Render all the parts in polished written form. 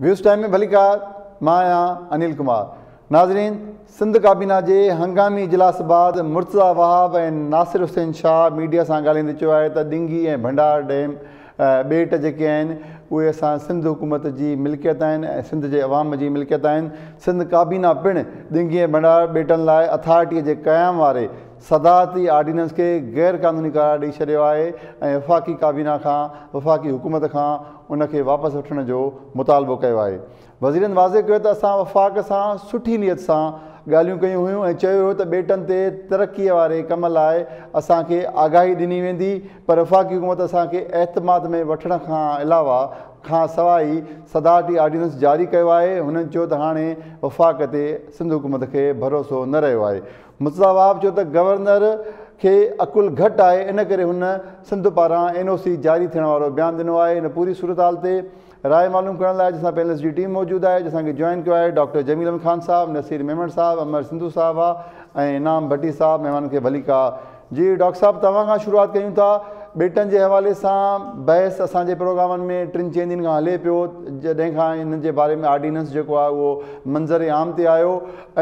Waves time ۾ ڀليڪار، مان آهيان انيل ڪمار. ناظرين، سنڌ ڪابينا جي هنگامي اجلاس بعد مرتضيٰ وهاب ۽ ناصر حسين شاهه ميڊيا سان ڳالهائيندي چيو آهي ته ڏنگي ۽ ڀنڊار ڊيم ٻيٽ جيڪي آهن اهي اسان سنڌ حڪومت جي ملڪيت آهن ۽ سنڌ جي عوام جي ملڪيت آهن. سنڌ ڪابينا پڻ ڏنگي ۽ ڀنڊار ٻيٽن لاء اٿارٽي جي قيام واري صدارتي آرڊيننس کي غير قانوني قرار ڏئي ڇڏيو آهي ۽ وفاقي ڪابينا کان وفاقي حڪومت کان ان کي واپس وٺڻ جو مطالبو ڪيو آهي. وزيرن واضح ڪيو ته اسان وفاق سان سٺي نيت سان ڳالهيون ڪيون هيون ۽ چيو هيو ته ٻيٽن تي ترقي واري ڪم لاء اسان کي آگاهي ڏني ويندي پر وفاقي حڪومت اسان کي اعتماد ۾ وٺڻ کان علاوه کان سواء ئي صدارتي آرڊيننس جاري ڪيو آهي. هنن چيو ته هاڻي وفاق تي سنڌ حڪومت کي ڀروسو نه رهيو آهي. مرتضيٰ وهاب چيو ته گورنر کي عقل گهٽ آهي ان ڪري هن سنڌ پاران اين او سي جاري ٿيڻ وارو بيان ڏنو آهي. ان پوري صورتحال تي راء معلوم ڪرڻ لاء اڄ اسان پينلسٽ جي ٽيم موجود آهي جنهن اسان کي جوائن ڪيو آهي ڊاڪٽر جميل احمد خان صاحب، نصير ميمڻ صاحب، امر سنڌو صاحبه ۽ انعام ڀٽي صاحب. مهمانن کي ڀليڪار. جي ڊاڪٽر صاحب توهان کان شروعات ڪيون ٿا. ٻيٽن جي حوالي سان بحث اسان جي پروگرامن ۾ ٽن چئن ڏينهن کان هلي پيو جڏهن کان انهن جي باري ۾ آرڊيننس جيڪو آهي اهو منظر عام تي آيو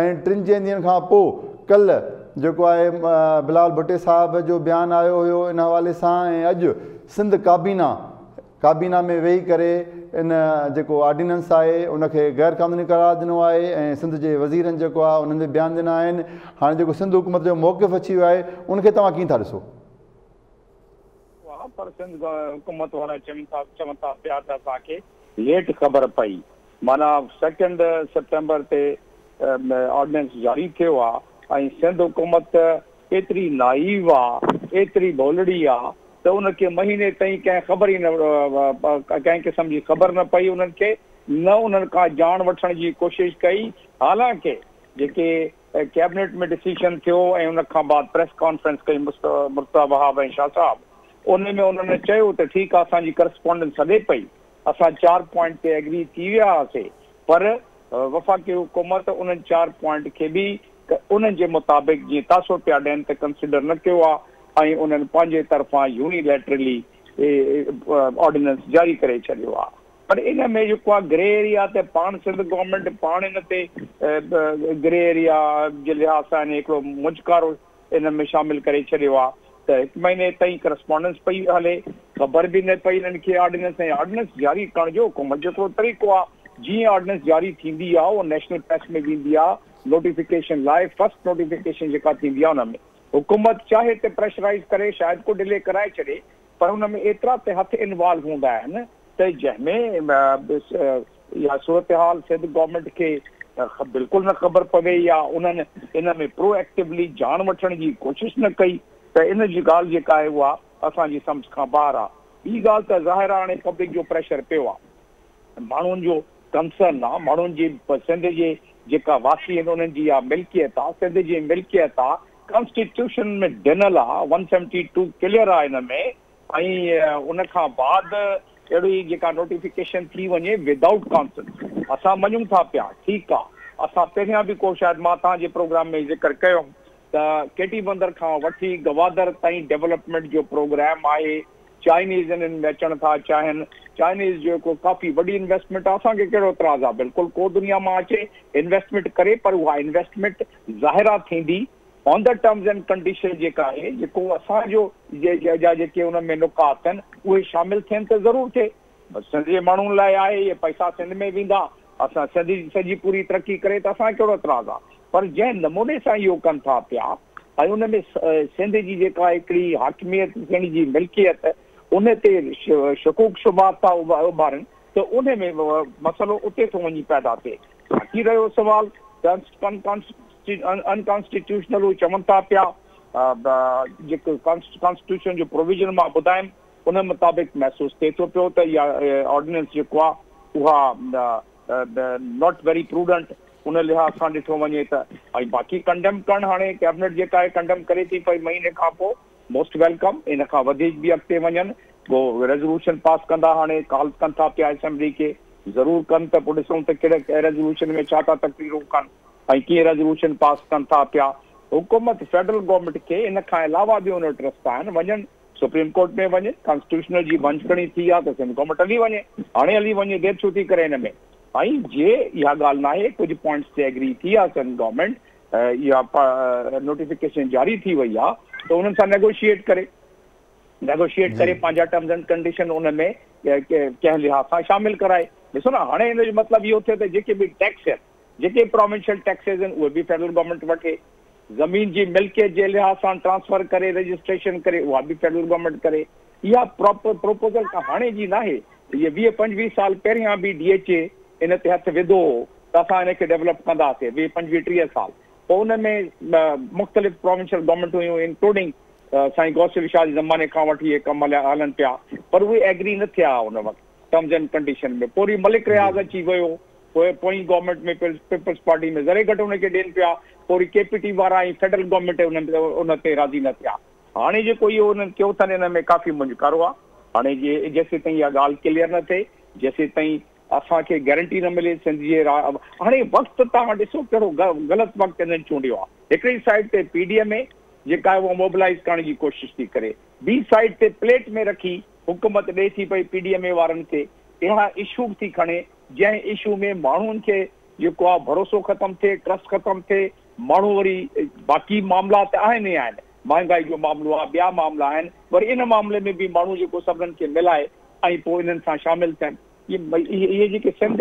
۽ ٽن چئن ڏينهن کان پوء ڪلهه جيڪو آهي بلاول ڀٽي صاحب جو بيان آيو هيو ان حوالي سان ۽ اڄ سنڌ ڪابينا ڪابينا ۾ ويهي ڪري ان جيڪو آرڊيننس آهي ان کي غير قانوني قرار ڏنو آهي ۽ سنڌ جي وزيرن جيڪو آهي انهن به بيان ڏنا آهن. هاڻي جيڪو سنڌ حڪومت جو موقف اچي ويو آهي ان کي توهان ڪيئن ٿا ڏسو؟ ها پر سنڌ حڪومت وارا چون ٿا چون ٿا پيا ته اسان کي ليٽ خبر پئي معنيٰ سيڪنڊ سيپٽمبر تي آرڊيننس جاري ٿيو آهي ۽ سنڌ حڪومت ايتري نائيو آ ايتري ڀولڙي آ ته ان کي مهيني تائين ڪنهن خبر ئي نه ڪنهن قسم جي خبر نه پئي انهن کي نه انهن ڪا ڄاڻ وٺڻ جي ڪوشش ڪئي حالانڪه جيڪي ڪيبنيٽ ۾ ڊسيشن ٿيو ۽ ان کان بعد پريس ڪانفرنس ڪئي مرتضيٰ وهاب ۽ شاهه صاحب ان ۾ انهن چيو ته ٺيڪ آ اسان جي ڪرسپانڊنس هلي پئي اسان چار پوائنٽ تي ايگري ٿي ويا هئاسي پر وفاقي حڪومت انهن چار پوائنٽ کي به انهن جي مطابق جيئن تاثر پيا ڏين ته ڪنسيڊر نه ڪيو آ ۽ انهن پنهنجي طرفان يوني ليٽرلي آرڊيننس جاري ڪري ڇڏيو آ پر ان ۾ جيڪو آ گري ايريا ته پاڻ سنڌ گورنمينٽ پاڻ ان تي گري ايريا جي لحاظ سان هڪڙو مونجهارو ان ۾ شامل ڪري ڇڏيو آ ته هڪ مهيني تائين ڪرسپانڊنس پئي هلي خبر به نه پئي انهن کي آرڊيننس ۽ آرڊيننس جاري ڪرڻ جو حڪومت جو هڪڙو طريقو آ جيئن آرڊيننس جاري ٿيندي آ اهو نيشنل پريس ۾ ويندي آ نوٽيفڪيشن لاء فرسٽ نوٽيفڪيشن جيڪا ٿيندي آهي ان ۾ حڪومت چاهي ته پريشرائيز ڪري شايد ڪو ڊلي ڪرائي ڇڏي پر ان ۾ ايترا ته هٿ انوالو هوندا آهن ته جنهن ۾ اها صورتحال سنڌ گورنمينٽ کي بلڪل نه خبر پوي يا انهن ان ۾ پرو ايڪٽيولي ڄاڻ وٺڻ جي ڪوشش نه ڪئي ته ان جي ڳالهه جيڪا آهي اها اسان جي سمجهه کان ٻاهر آهي. ٻي ڳالهه ته ظاهر آهي هاڻي پبلڪ جو پريشر پيو آهي ماڻهن جو ڪنسرن آ، ماڻهن جي سنڌ جي جيڪا واسي آهن انهن جي اها ملڪيت آ، سنڌ جي ملڪيت آ، ڪانسٽيٽيوشن ۾ ڏنل آ، ون سيونٽي ٽو ڪليئر آ ان ۾ ۽ ان کان بعد اهڙي جيڪا نوٽيفڪيشن ٿي وڃي ودائوٽ ڪانسنٽ اسان مڃون ٿا پيا ٺيڪ آ، اسان پهريان به ڪو شايد مان توهان جي پروگرام ۾ ذڪر ڪيو هوم ته ڪيٽي بندر کان وٺي گوادر تائين ڊولپمينٽ جو پروگرام آهي، چائنيز انهن ۾ اچڻ ٿا چاهين، چائنيز جو هڪڙو ڪافي وڏي انويسٽمينٽ آهي، اسان کي ڪهڙو اعتراض آهي، بلڪل ڪو دنيا مان اچي انويسٽمينٽ ڪري پر اها انويسٽمينٽ ظاهر آهي ٿيندي on the terms and condition جيڪا آهي جيڪو اسان جو جا جيڪي ان ۾ نڪات آهن اهي شامل ٿين ته ضرور ٿئي. سنڌ جي ماڻهن لاء آهي، اهي پئسا سنڌ ۾ ويندا، اسان سنڌ جي سڄي پوري ترقي ڪري ته اسان کي ڪهڙو اعتراض آهي، پر جنهن نموني سان اهو ڪن ٿا پيا ۽ ان ۾ سنڌ جي جيڪا هڪڙي حاڪميت سنڌ جي ملڪيت ان تي شڪوڪ شبهات ٿا اڀارين ته ان ۾ مسئلو اتي ٿو وڃي پيدا ٿئي. باقي رهيو سوال انڪانسٽيٽيوشنل هو چون ٿا پيا جيڪو ڪانسٽيٽيوشن جو پروويزن مان ٻڌايم ان مطابق محسوس ٿئي ٿو پيو ته اها آرڊيننس جيڪو آهي اها not very prudent ان لحاظ سان ڏٺو وڃي ته ۽ باقي ڪنڊيم ڪرڻ هاڻي ڪيبنيٽ جيڪا آهي ڪنڊيم ڪري ٿي پئي مهيني کان پوء موسٽ welcome ان کان وڌيڪ به اڳتي وڃن پوء ريزولوشن پاس ڪندا هاڻي ڪال ڪن ٿا پيا اسيمبلي کي ضرور ڪن ته پوء ڏسون ته ڪهڙي ريزولوشن ۾ ڇا ٿا تقريرون ڪن ۽ ڪيئن ريزولوشن پاس ڪن ٿا پيا حڪومت فيڊرل گورنمينٽ کي ان کان علاوه به ان وٽ رستا آهن وڃن سپريم ڪورٽ ۾ وڃي، ڪانسٽيٽيوشنل جي ڀڃڪڙي ٿي آ ته سنڌ گورنمينٽ هلي وڃي، هاڻي هلي وڃي، دير ڇو ٿي ڪري ان ۾؟ ۽ جي اها ڳالهه ناهي، ڪجهه پوائنٽس تي ايگري ٿي آهي سنڌ گورنمينٽ، اها نوٽيفڪيشن جاري ٿي وئي آهي ته انهن سان نيگوشيئيٽ ڪري، نيگوشيئيٽ ڪري پنهنجا ٽرمز اينڊ ڪنڊيشن ان ۾ ڪنهن لحاظ سان شامل ڪرائي. ڏسو نه هاڻي ان جو مطلب اهو ٿيو ته جيڪي به ٽيڪس آهن، جيڪي پراونشل ٽيڪسز آهن اهي به فيڊرل گورنمينٽ وٺي، زمين جي ملڪيت جي لحاظ سان ٽرانسفر ڪري رجسٽريشن ڪري اها به فيڊرل گورنمينٽ ڪري. اها پروپوزل ڪا هاڻي جي ناهي، اهي 20 25 سال پهريان به ڊي ايڇ اي ان تي هٿ وڌو هو ته اسان ان کي ڊيولپ ڪنداسين، 20 25 30 سال پوء ان ۾ مختلف پراونشل گورنمينٽ هيون انڪلوڊنگ سائين غوث علي شاهه جي زماني کان وٺي اهي ڪم هلن پيا پر اهي ايگري نه ٿيا ان وقت ٽرمز اينڊ ڪنڊيشن ۾. پوء وري ملڪ رياض اچي ويو، پوء پوئين گورنمينٽ ۾ پيپلز پارٽي ۾ ذري گهٽ ان کي ڏين پيا، پوء وري ڪي پي ٽي وارا ۽ فيڊرل گورنمينٽ ان تي راضي نه ٿيا. هاڻي جيڪو اهو انهن ڪيو اٿن ان ۾ ڪافي مونجهارو آهي. هاڻي جيسيتائين اها ڳالهه ڪليئر نه ٿئي، جيسيتائين اسان کي گارنٽي نه ملي سنڌ جي هاڻي وقت توهان ڏسو ڪهڙو غلط وقت انهن چونڊيو آهي. هڪڙي سائيڊ تي پي ڊي ايم اي جيڪا آهي اها موبلائيز ڪرڻ جي ڪوشش ٿي ڪري، ٻي سائيڊ تي پليٽ ۾ رکي حڪومت ڏئي ٿي پئي پي ڊي ايم اي وارن کي اهڙا اشو به ٿي کڻي جنهن اشو ۾ ماڻهن کي جيڪو آهي ڀروسو ختم ٿئي، ٽرسٽ ختم ٿئي، ماڻهو وري باقي معاملا ته آهن ئي آهن، مهانگائي جو معاملو آهي، ٻيا معاملا آهن، وري ان معاملي ۾ به ماڻهو جيڪو سڀنن کي ملائي ۽ پوء انهن سان شامل ٿين. اهي جيڪي سنڌ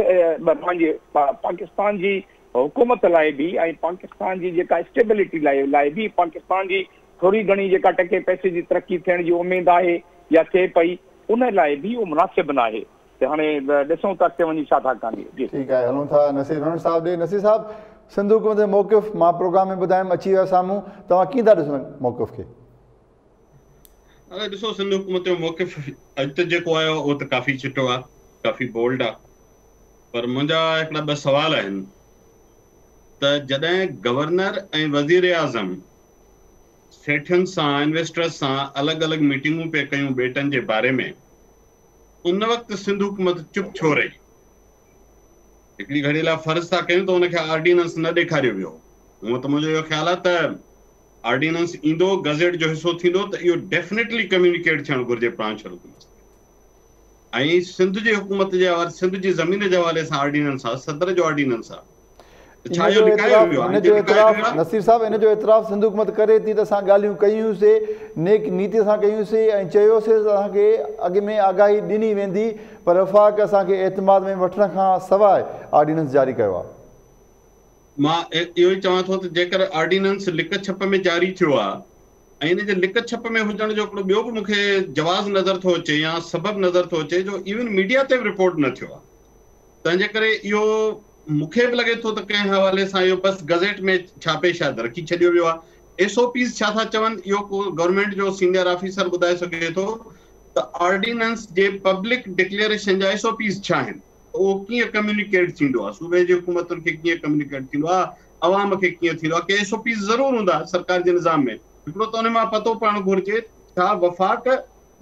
پنهنجي پاڪستان جي حڪومت لاء به ۽ پاڪستان جي جيڪا اسٽيبلٽي لاء لاء به پاڪستان جي ٿوري گهڻي جيڪا ٽڪي پئسي جي ترقي ٿيڻ جي اميد آهي يا ٿئي پئي ان لاء به اهو مناسب ناهي ته هاڻي ڏسون ته اڳتي وڃي ڇا ٿا ڪن. جي. ٺيڪ آهي هلون ٿا نصير ميمڻ صاحب ڏي. نصير صاحب سنڌ حڪومت جو موقف مان پروگرام ۾ ٻڌايم اچي ويو آهي سامهون توهان ڪيئن ٿا ڏسو ان موقف کي؟ ادا ڏسو سنڌ حڪومت جو موقف اڄ ته جيڪو آيو اهو ته ڪافي چٽو آ ڪافي بولڊ آ پر منهنجا هڪڙا ٻه سوال آهن ته جڏهن گورنر ۽ وزير اعظم سيٺين سان انويسٽرز سان الڳ الڳ ميٽنگون پئي ڪيون ٻيٽن جي باري ۾ ان وقت سنڌ حڪومت چپ ڇو رهي؟ هڪڙي گهڙي لاء فرض ٿا ڪيون ته ان کي آرڊيننس نه ڏيکاريو ويو هونء ته منهنجو اهو خيال آ ته آرڊيننس ايندو، گزيٽ جو حصو ٿيندو ته اهو ڊيفنيٽلي ڪميونيڪيٽ ٿيڻ گهرجي پراونشل حڪومت کي ۽ سنڌ جي حڪومت جي حوالي سنڌ جي زمين جي حوالي سان آرڊيننس آ صدر جو آرڊيننس آ ته ڇا ان اهو جو لڪايو اعتراف ويو آ ان ۽ جو جي لڪايو اعتراف ويو آ نصير صاحب ان جو اعتراف سنڌ حڪومت ڪري ٿي ته اسان ڳالهيون ڪيون سي نيڪ نيتي سان ڪيون سي ۽ چيو سي ته اسان کي اڳ ۾ آگاهي ڏني ويندي پر وفاق اسان کي اعتماد ۾ وٺڻ کان سواء آرڊيننس جاري ڪيو آ. مان اهو ئي چوان ٿو ته جيڪر آرڊيننس لڪ ڇپ ۾ جاري ٿيو آهي ۽ ان جي لڪ ڇپ ۾ هجڻ جو هڪڙو ٻيو به مون کي جواز نظر ٿو اچي يا سبب نظر ٿو اچي جو ايون ميڊيا تي به رپورٽ نه ٿيو آهي تنهن جي ڪري اهو مون کي به لڳي ٿو ته ڪنهن حوالي سان اهو بس گزيٽ ۾ ڇاپي شايد رکي ڇڏيو ويو آهي. ايس او پيز ڇا ٿا چون اهو ڪو گورنمينٽ جو سينيئر آفيسر ٻڌائي سگهي ٿو ته آرڊيننس جي پبلڪ ڊڪليئريشن جا ايس او پيز ڇا آهن؟ اهو ڪيئن ڪميونيڪيٽ ٿيندو آهي، صوبي جي حڪومتن کي ڪيئن ڪميونيڪيٽ ٿيندو آهي، عوام کي ڪيئن ٿيندو آهي، ڪي ايس او پيز ضرور هوندا سرڪار جي نظام ۾، هڪڙو ته ان مان پتو پوڻ گهرجي ڇا وفاق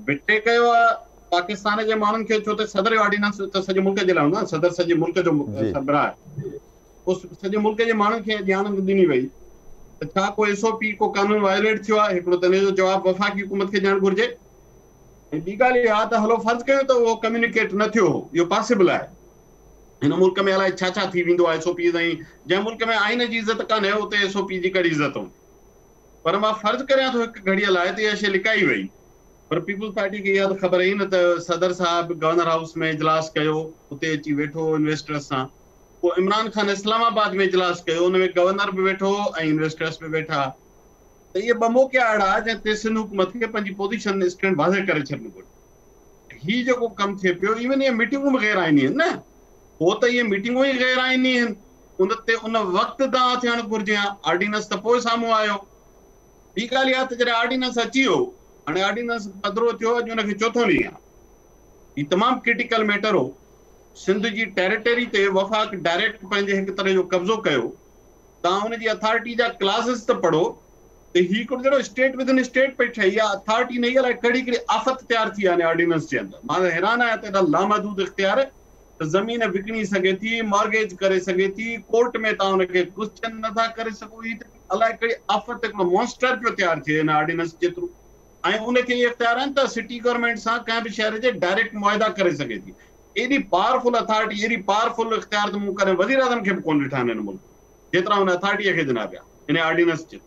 بٽري ڪيو آهي پاڪستان جي ماڻهن کي، ڇو ته صدر جو آرڊيننس ته سڄي ملڪ جي لاء هوندو آهي، صدر سڄي ملڪ جو سربراهه آهي، پوء سڄي ملڪ جي ماڻهن کي ڄاڻ ڏني وئي ته ڇا ڪو ايس او پي ڪو قانون وائليٽ ٿيو آهي، هڪڙو ته ان جو جواب وفاقي حڪومت کي ڏيڻ گهرجي. ۽ ٻي ڳالهه اها ته هلو فرض ڪيون ته اهو ڪميونيڪيٽ نه ٿيو هو، اهو پاسيبل آهي. هن ملڪ ۾ الائي ڇا ڇا ٿي ويندو آهي ايس او پيز ۽ جنهن ملڪ ۾ آئين جي عزت ڪانهي اتي ايس او پي جي ڪهڙي عزت هوندي. پر مان فرض ڪريان ٿو هڪ گهڙيء لاء ته اها شيء لڪائي وئي. پر پيپلز پارٽي کي اها ته خبر هئي نه ته صدر صاحب گورنر هائوس ۾ اجلاس ڪيو، اتي اچي ويٺو انويسٽرز سان. پوء عمران خان اسلام آباد ۾ اجلاس ڪيو، ان ۾ گورنر به ويٺو ۽ انويسٽرز به ويٺا. ته اهي ٻه موقعا اهڙا جنهن تي سنڌ حڪومت کي پنهنجي پوزيشن اسٽينڊ واضح ڪري ڇڏڻ گهرجي. هي جيڪو ڪم ٿئي پيو ايون اهي ميٽنگون به غير آئيني آهن نه پوء ته اهي ميٽنگون ئي غير آئيني آهن ان تي ان وقت دانهن ٿيڻ گهرجي ها آرڊيننس ته پوء سامهون آيو. ٻي ڳالهه اها ته جڏهن آرڊيننس اچي ويو هاڻي آرڊيننس پڌرو ٿيو اڄ ان کي چوٿون ڏينهن آهي هي تمام ڪرٽيڪل ميٽر هو سنڌ جي ٽيريٽري تي وفاق ڊائريڪٽ پنهنجي هڪ طرح جو قبضو ڪيو توهان ان جي اٿارٽي جا ڪلازز ته پڙهو ته هي هڪڙو جهڙو اسٽيٽ ودن اسٽيٽ پئي ٺهي اها اٿارٽي نه الائي ڪهڙي ڪهڙي آفت تيار ٿي آهي ان آرڊيننس جي اندر مان ته حيران آهيان ته ايڏا لامحدود اختيار ته زمين وڪڻي سگهي ٿي مارگيج ڪري سگهي ٿي ڪورٽ ۾ توهان ان کي ڪوسچن نٿا ڪري سگهو هي ته الائي ڪهڙي آفت هڪڙو مانسٽر پيو تيار ٿئي ان آرڊيننس جي ٿرو ۽ ان کي اهي اختيار آهن ته سٽي گورنمينٽ سان ڪنهن به شهر جي ڊائريڪٽ معاهدا ڪري سگهي ٿي. एॾी पावरफुल अथॉरिटी, एॾी पावरफुल इख़्तियार त मूं कॾहिं वज़ीर आज़म खे बि कोन ॾिठा आहिनि हिन मुल्क, जेतिरा हुन अथॉरिटीअ खे ॾिना पिया हिन ऑर्डिनेंस जे।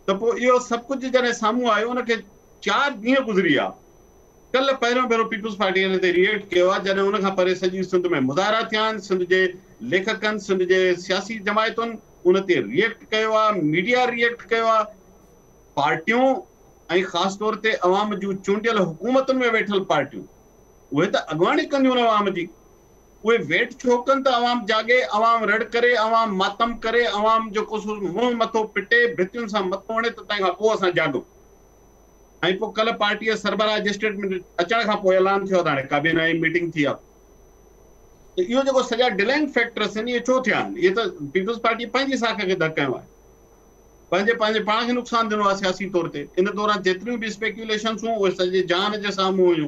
त पोइ इहो सभु कुझु जॾहिं साम्हूं आयो, हुनखे 4 ॾींहं गुज़री विया। कल्ह पहिरियों भेरो पीपल्स पार्टी हिन ते रिएक्ट कयो आहे, जॾहिं हुन खां परे सॼी सिंध में मुज़ाहिरा थिया आहिनि, सिंध जे लेखकनि, सिंध जे सियासी जमायतुनि उन ते रिएक्ट कयो आहे, मीडिया रिएक्ट कयो आहे, पार्टियूं ऐं ख़ासि तौर ते अवाम जूं चूंडियल हुकूमतुनि में वेठल पार्टियूं, उहे त अॻुवाणी कंदियूं आहिनि अवाम जी, उहे वेट छो कनि त अवाम जाॻे, अवाम रड़ करे, अवाम मातम करे, अवाम जेको सो मुंहुं मथो पिटे, भितियुनि सां मथो हणे, त तंहिंखां पोइ असां जाॻूं। ऐं पोइ कल्ह पार्टीअ सरबराह जे स्टेटमेंट अचण खां पोइ ऐलान थियो त हाणे काबीना जी मीटिंग थी आहे। त इहो जेको सॼा डिलेइंग फैक्टर्स आहिनि, इहे छो थिया आहिनि? इहे त पीपल्स पार्टी पंहिंजी साख खे धक कयो आहे, पंहिंजे पंहिंजे पाण खे नुक़सानु ॾिनो आहे सियासी तौर ते। इन दौरान जेतिरियूं बि स्पेक्यूलेशन्स हुयूं, उहे सॼे जान जे साम्हूं हुयूं।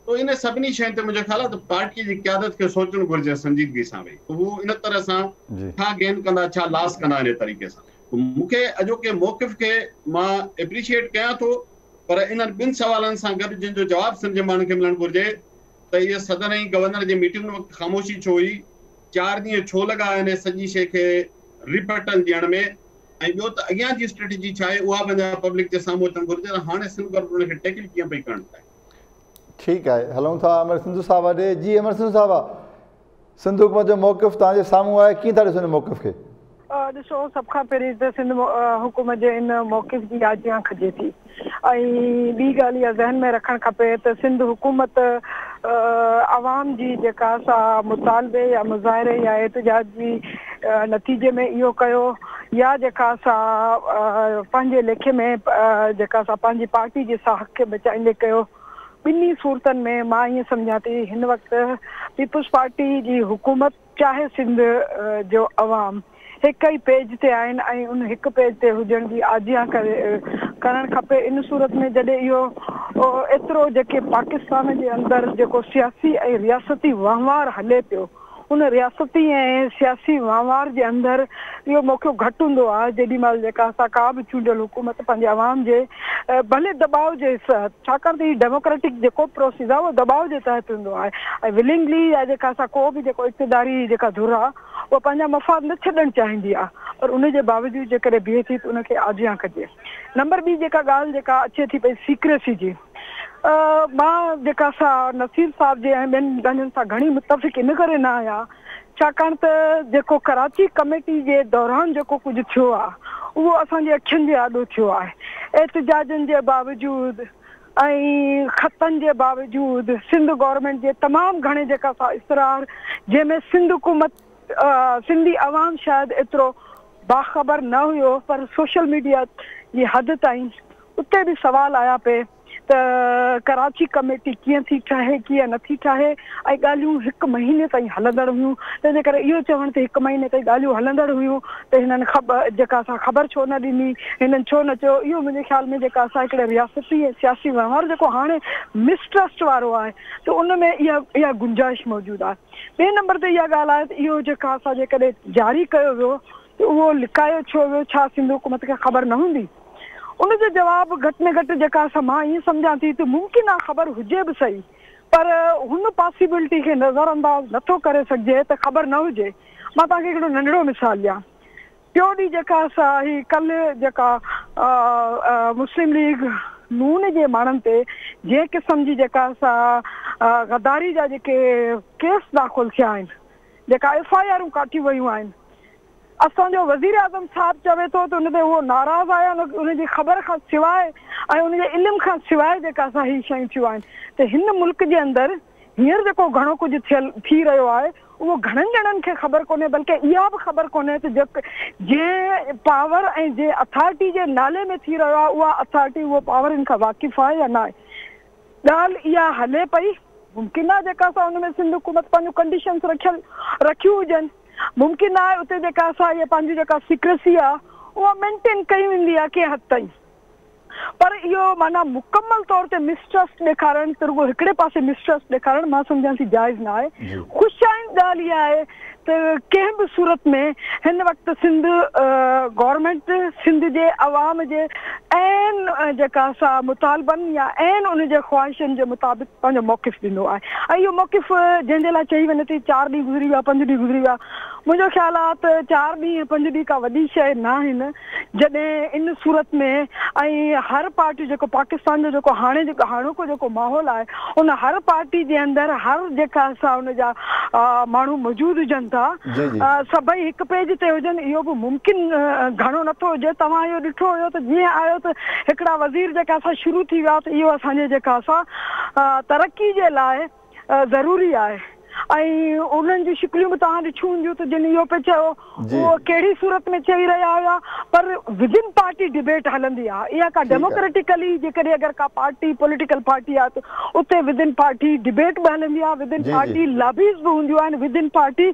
त इन सभिनी शयुनि ते मुंहिंजो ख़्यालु आहे त पार्टीअ जी क़यादत खे सोचणु घुरिजे संजीदगी सां, भई उहो इन तरह सां छा गेन कंदा, छा लॉस कंदा इन तरीक़े सां। मूंखे अॼोके मौक़िफ़ खे मां एप्रीशिएट कयां थो, पर इन्हनि ॿिनि सवालनि सां गॾु जिन जो जवाबु सिंध जे माण्हुनि खे मिलणु घुरिजे त इहे सदर ऐं गवर्नर जी मीटिंग वक़्तु ख़ामोशी छो हुई, 4 ॾींहं छो लॻा हिन सॼी शइ खे रिपटल ॾियण में, ऐं ॿियो त अॻियां जी स्ट्रेटजी छा आहे उहा बि अञा पब्लिक जे साम्हूं अचणु घुरिजे त हाणे सिंध गवर्नमेंट खे टैकल कीअं पई करणु चाहे। ठीकु आहे, हलूं था अमर सिंधु साहिब ॾे। जी अमर सिंधु साहिब, सिंध हुकूमत जो मौक़िफ़ तव्हांजे साम्हूं आहे, कीअं था ॾिसो हिन मौक़िफ़ खे? ॾिसो, सभ खां पहिरीं त सिंध हुकूमत जे इन मौक़िफ़ जी आजियां कजे थी, ऐं ॿी ॻाल्हि इहा ज़हन में रखणु खपे त सिंध हुकूमत आवाम जी जेका सा मुतालबे या मुज़ाहिरे या एहतजाज जी नतीजे में इहो कयो, या जेका सा पंहिंजे लेखे में जेका सा पंहिंजी पार्टी जे साख खे बचाईंदे कयो। ॿिन्ही सूरतनि में मां ईअं सम्झां थी हिन वक़्तु पीपल्स पार्टी जी हुकूमत चाहे सिंध जो अवाम हिकु ई पेज ते आहिनि ऐं उन हिकु पेज ते हुजण जी आजियां करे करणु खपे। इन सूरत में जॾहिं इहो एतिरो जेके पाकिस्तान जे अंदरि जेको सियासी ऐं रियासती वहिंवार हले पियो, उन रियासती ऐं सियासी वहिंवार जे अंदरि इहो मौक़ो घटि हूंदो आहे जेॾी महिल जेका असां का बि चूंडियल हुकूमत पंहिंजे आवाम जे भले दबाव जे छाकाणि त हीउ डेमोक्रेटिक जेको प्रोसेस आहे उहो दबाव जे तहत हूंदो आहे ऐं विलिंगली या जेका असां को बि जेको इक़्तिदारी जेका धुर आहे उहा पंहिंजा मफ़ाद न छॾणु चाहींदी आहे, पर उन जे बावजूद जेकॾहिं बीहे थी त उनखे आजियां कजे। नंबर ॿी जेका ॻाल्हि जेका अचे थी पई सीक्रेसी जी, मां जेका सा नसीर साहिब जे ऐं ॿियनि ॻाल्हियुनि सां घणी मुतफ़िक़ इन करे न आहियां, छाकाणि त जेको कराची कमेटी जे दौरान जेको कुझु थियो आहे उहो असांजे अखियुनि जे आॾो थियो आहे। एहतजाजनि जे बावजूद ऐं ख़तनि जे बावजूद सिंध गवर्नमेंट जे तमामु घणे जेका सा इसरार, जंहिंमें सिंध हुकूमत सिंधी आवाम शायदि एतिरो बाख़बर न हुयो, पर सोशल मीडिया जी हद ताईं उते बि सवाल आया पे त कराची कमेटी कीअं थी ठाहे कीअं नथी ठाहे, ऐं ॻाल्हियूं हिकु महीने ताईं हलंदड़ हुयूं। तंहिंजे करे इहो चवणु त हिकु महीने ताईं ॻाल्हियूं हलंदड़ हुयूं त हिननि ख़बर जेका असां ख़बर छो न ॾिनी, हिननि छो न चयो, इहो मुंहिंजे ख़्याल में जेका असां हिकिड़े रियासती ऐं सियासी वहिंवार जेको हाणे मिसट्रस्ट वारो आहे त उन में इहा इहा गुंजाइश मौजूदु आहे। ॿिए नंबर ते इहा ॻाल्हि आहे त इहो जेका असां जेकॾहिं जारी कयो वियो त उहो लिकायो छो वियो, छा सिंध हुकूमत खे ख़बर न हूंदी? उनजो जवाबु घटि में घटि जेका असां मां ईअं सम्झां थी त मुमकिन आहे ख़बर हुजे बि सही, पर हुन पॉसिबिलिटी खे नज़रअंदाज़ नथो करे सघिजे त ख़बर न हुजे। मां तव्हांखे हिकिड़ो नंढड़ो मिसाल ॾियां। टियों ॾींहुं जेका असां ही कल्ह जेका मुस्लिम लीग नून जे माण्हुनि ते जंहिं क़िस्म जी जेका असां गदारी जा जेके केस दाख़िल थिया आहिनि, जेका एफ I आरूं काटियूं वयूं आहिनि, असांजो वज़ीर आज़म साहिबु चवे थो त उन ते उहो नाराज़ आहे, उनजी ख़बर खां सवाइ ऐं उनजे इल्म खां सवाइ जेका असां हीअ शयूं थियूं आहिनि। त हिन मुल्क जे अंदरि हींअर जेको घणो कुझु थियल थी रहियो आहे उहो घणनि ॼणनि खे ख़बर कोन्हे, बल्कि इहा बि ख़बर कोन्हे त जंहिं पावर ऐं जंहिं अथॉरिटी जे नाले में थी रहियो आहे उहा अथॉरिटी उहो पावर इन खां वाक़िफ़ आहे या न आहे। ॻाल्हि इहा हले पई, मुमकिन आहे जेका असां हुन में सिंध हुकूमत पंहिंजूं कंडीशन्स रखियूं हुजनि, मुमकिन आहे उते जेका असां इहा पंहिंजी जेका सीक्रेसी आहे उहा मेंटेन कई वेंदी आहे कंहिं हद ताईं, पर इहो माना मुकमल तौर ते मिसट्रस्ट ॾेखारणु त रुॻो हिकिड़े पासे मिसट्रस्ट ॾेखारणु मां सम्झां थी जाइज़ न आहे। ख़ुशि आइंद ॻाल्हि इहा आहे त कंहिं बि सूरत में هن وقت سنڌ گورنمينٽ سنڌ جي عوام جي عين جيڪا سا مطالبن يا عين ان جي خواهشن جي مطابق پنهنجو موقف ڏنو آهي ۽ اهو موقف جنهن جي لاء چئي وڃي ٿي چار ڏينهن گذري ويا پنج ڏينهن گذري ويا منهنجو خيال آهي ته چار ڏينهن پنج ڏينهن ڪا وڏي شيء نه آهن جڏهن ان صورت ۾ ۽ هر پارٽي جيڪو پاڪستان جو جيڪو هاڻي جيڪو هاڻوڪو جيڪو ماحول آهي ان هر پارٽي جي اندر هر جيڪا سا ان جا ماڻهو موجود هجن ٿا سڀئي هڪ پيج تي هجن اهو به ممڪن گهڻو نٿو هجي. توهان اهو ڏٺو هيو ته جيئن آيو ته هڪڙا وزير جيڪا سا شروع ٿي ويا ته اهو اسان جي جيڪا سا ترقي جي لاء ضروري آهي ۽ انهن جون شڪليون به توهان ڏٺيون هونديون ته جن اهو پئي چيو اهو ڪهڙي صورت ۾ چئي رهيا هيا پر ودن پارٽي ڊبيٽ هلندي آهي اها ڪا ڊيموڪريٽيڪلي جيڪڏهن اگر ڪا پارٽي پوليٽيڪل پارٽي آهي ته اتي ودن پارٽي ڊبيٽ به هلندي آهي ودن پارٽي لابيز به هونديون آهن ودن پارٽي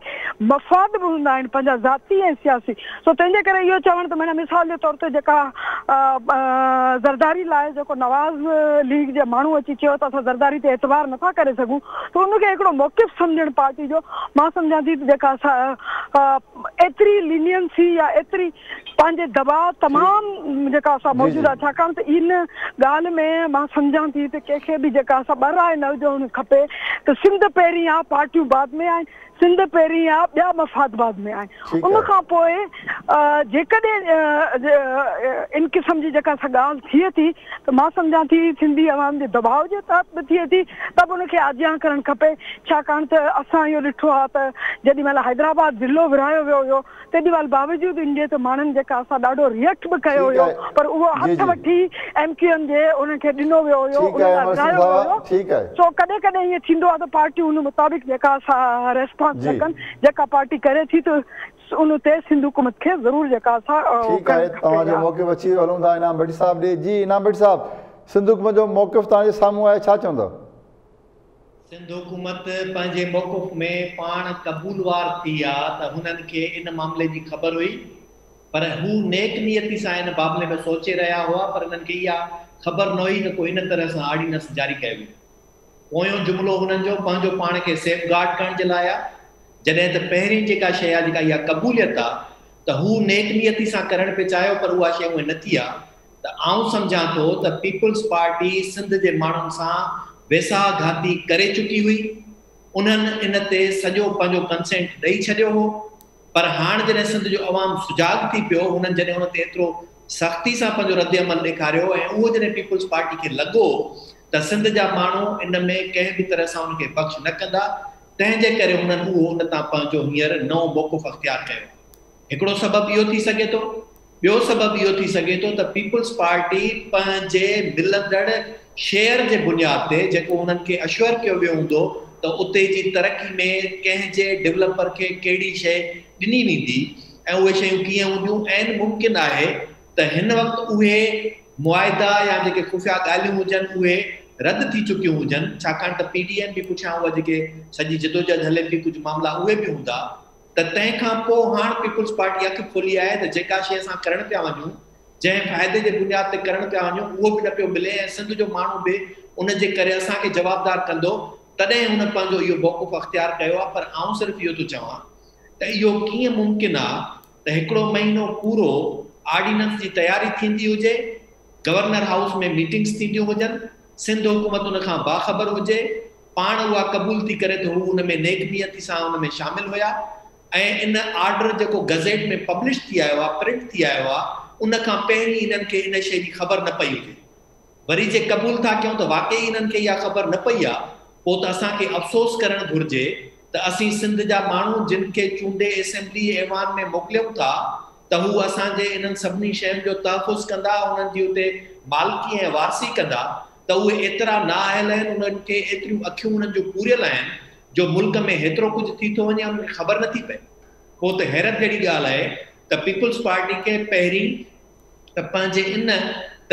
مفاد به هوندا آهن پنهنجا ذاتي ۽ سياسي سو تنهن جي ڪري اهو چوڻ ته معنيٰ مثال جي طور تي جيڪا زرداري لاء جيڪو نواز ليگ جي ماڻهو اچي چيو ته اسان زرداري تي اعتبار نٿا ڪري سگهون ته ان کي هڪڙو موقف سمجهڻ پارٽي جو مان سمجهان ٿي ته جيڪا ايتري لينينسي يا ايتري پنهنجي دٻاء تمام جيڪا سا موجود آهي ڇاڪاڻ ته ان ڳالهه ۾ مان سمجهان ٿي ته ڪنهن کي به جيڪا سا ٻه راء نه هجڻ کپي ته سنڌ پهرين آهي پارٽيون بعد ۾ آهن سنڌ پهرين آ ٻيا مفاد بعد ۾ آهن ان کان پوء جيڪڏهن ان قسم جي جيڪا سا ڳالهه ٿئي ٿي ته مان سمجهان ٿي سنڌي عوام جي دٻاء جي تحت به ٿئي ٿي ته به ان کي آجيان ڪرڻ کپي ڇاڪاڻ ته اسان اهو ڏٺو آ ته جيڏي مهل حيدرآباد ضلعو ورهايو ويو هيو تيڏي مهل باوجود ان جي ته ماڻهن جيڪا اسان ڏاڍو ريئڪٽ به ڪيو هيو پر اهو هٿ وٺي ايم ڪيو ايم جي انهن کي ڏنو ويو هيو انهن لاء ورهايو ويو هيو سو ڪڏهن ڪڏهن ائين ٿيندو آهي ته پارٽيون ان مطابق جيڪا سا ريسپانس نه ڪن جيڪا پارٽي ڪري ٿي ته ان تي سنڌ حڪومت کي ضرور جيڪا سا ٺيڪ آهي توهان جو موقف اچي ويو هلون ٿا انعام ڀٽي صاحب ڏي جي انعام ڀٽي صاحب سنڌ حڪومت جو موقف توهان جي سامهون آهي ڇا چوندؤ؟ سنڌ حڪومت پنهنجي موقف ۾ پاڻ قبولوار ٿي آ ته هنن کي ان معاملي جي خبر هئي پر هو نيڪ نيتي سان ان معاملي ۾ سوچي رهيا هئا پر انهن کي اها خبر نه هئي ته ڪو ان طرح سان آرڊيننس جاري ڪيو ويندو. پويون جملو هنن جو پنهنجو پاڻ کي سيف گارڊ ڪرڻ جي لاء آ جڏهن ته پهرين جيڪا شيء آ جيڪا اها قبوليت آ ته هو نيڪ نيتي سان ڪرڻ پئي چاهيو پر اها شيء هونئن نه ٿي آ ته آئون سمجهان ٿو ته پيپلز پارٽي سنڌ جي ماڻهن سان ويساهه گهاتي ڪري چڪي هئي، انهن ان تي سڄو پنهنجو ڪنسينٽ ڏئي ڇڏيو هو، پر هاڻ جڏهن سنڌ جو عوام سجاڳ ٿي پيو، هنن جڏهن ان تي ايترو سختي سان پنهنجو ردعمل ڏيکاريو ۽ اهو جڏهن پيپلز پارٽي کي لڳو ته سنڌ جا ماڻهو ان ۾ ڪنهن به طرح سان ان کي بخش نه ڪندا، تنهن جي ڪري هنن اهو ان تان پنهنجو هينئر نئون موقف اختيار ڪيو آهي. هڪڙو سبب اهو ٿي سگهي ٿو. ٻيو سبب اهو ٿي سگهي ٿو ته پيپلز پارٽي پنهنجي ملندڙ شيئر جي بنياد تي جيڪو انهن کي اشوئر ڪيو ويو هوندو ته اتي جي ترقي ۾ ڪنهن جي ڊولپر کي ڪهڙي شيء ڏني ويندي ۽ اهي شيون ڪيئن هونديون عين ممڪن آهي ته هن وقت اهي معاهدا يا جيڪي خفيه ڳالهيون هجن اهي رد ٿي چڪيون هجن ڇاڪاڻ ته پي ڊي ايم به پٺيان اها جيڪي سڄي جدوجهد هلي پئي ڪجهه معاملا اهي به هوندا ته تنهن کان پوء هاڻ پيپلز پارٽي اک کولي آهي ته جيڪا شيء اسان ڪرڻ پيا وڃون، جنهن فائدي جي بنياد تي ڪرڻ پيا وڃون، اهو به نه پيو ملي ۽ سنڌ جو ماڻهو به ان جي ڪري اسان کي جوابدار ڪندو، تڏهن هن پنهنجو اهو موقف اختيار ڪيو آهي پر آئون صرف اهو ٿو چوان ته اهو ڪيئن ممڪن آهي ته هڪڙو مهينو پورو آرڊيننس جي تياري ٿيندي هجي، گورنر هائوس ۾ ميٽنگس ٿينديون هجن، سنڌ حڪومت ان کان باخبر هجي، پاڻ اها قبول ٿي ڪري ته هو ان ۾ نيڪ نيتي سان ان ۾ شامل هيا ۽ ان آرڊر جيڪو گزيٽ ۾ پبلش ٿي آيو آهي، پرنٽ ٿي آيو آهي، ان کان پهرين انهن کي ان شيء جي خبر نه پئي هجي. وري جي قبول ٿا ڪيون ته واقعي انهن کي اها خبر نه پئي آهي، پوء ته اسان کي افسوس ڪرڻ گهرجي ته اسين سنڌ جا ماڻهو جن کي چونڊي اسيمبلي ايوان ۾ موڪليون ٿا ته هو اسان جي انهن سڀني شين جو تحفظ ڪندا، انهن جي اتي مالڪي ۽ وارثي ڪندا ته اهي ايترا نااهل آهن، انهن کي ايتريون اکيون انهن جون پوريل آهن جو ملڪ ۾ هيترو ڪجهه ٿي ٿو وڃي انهن کي خبر نٿي پئي. پوء ته حيرت جهڙي ڳالهه آهي ته پيپلز پارٽي کي پهرين ته پنهنجي ان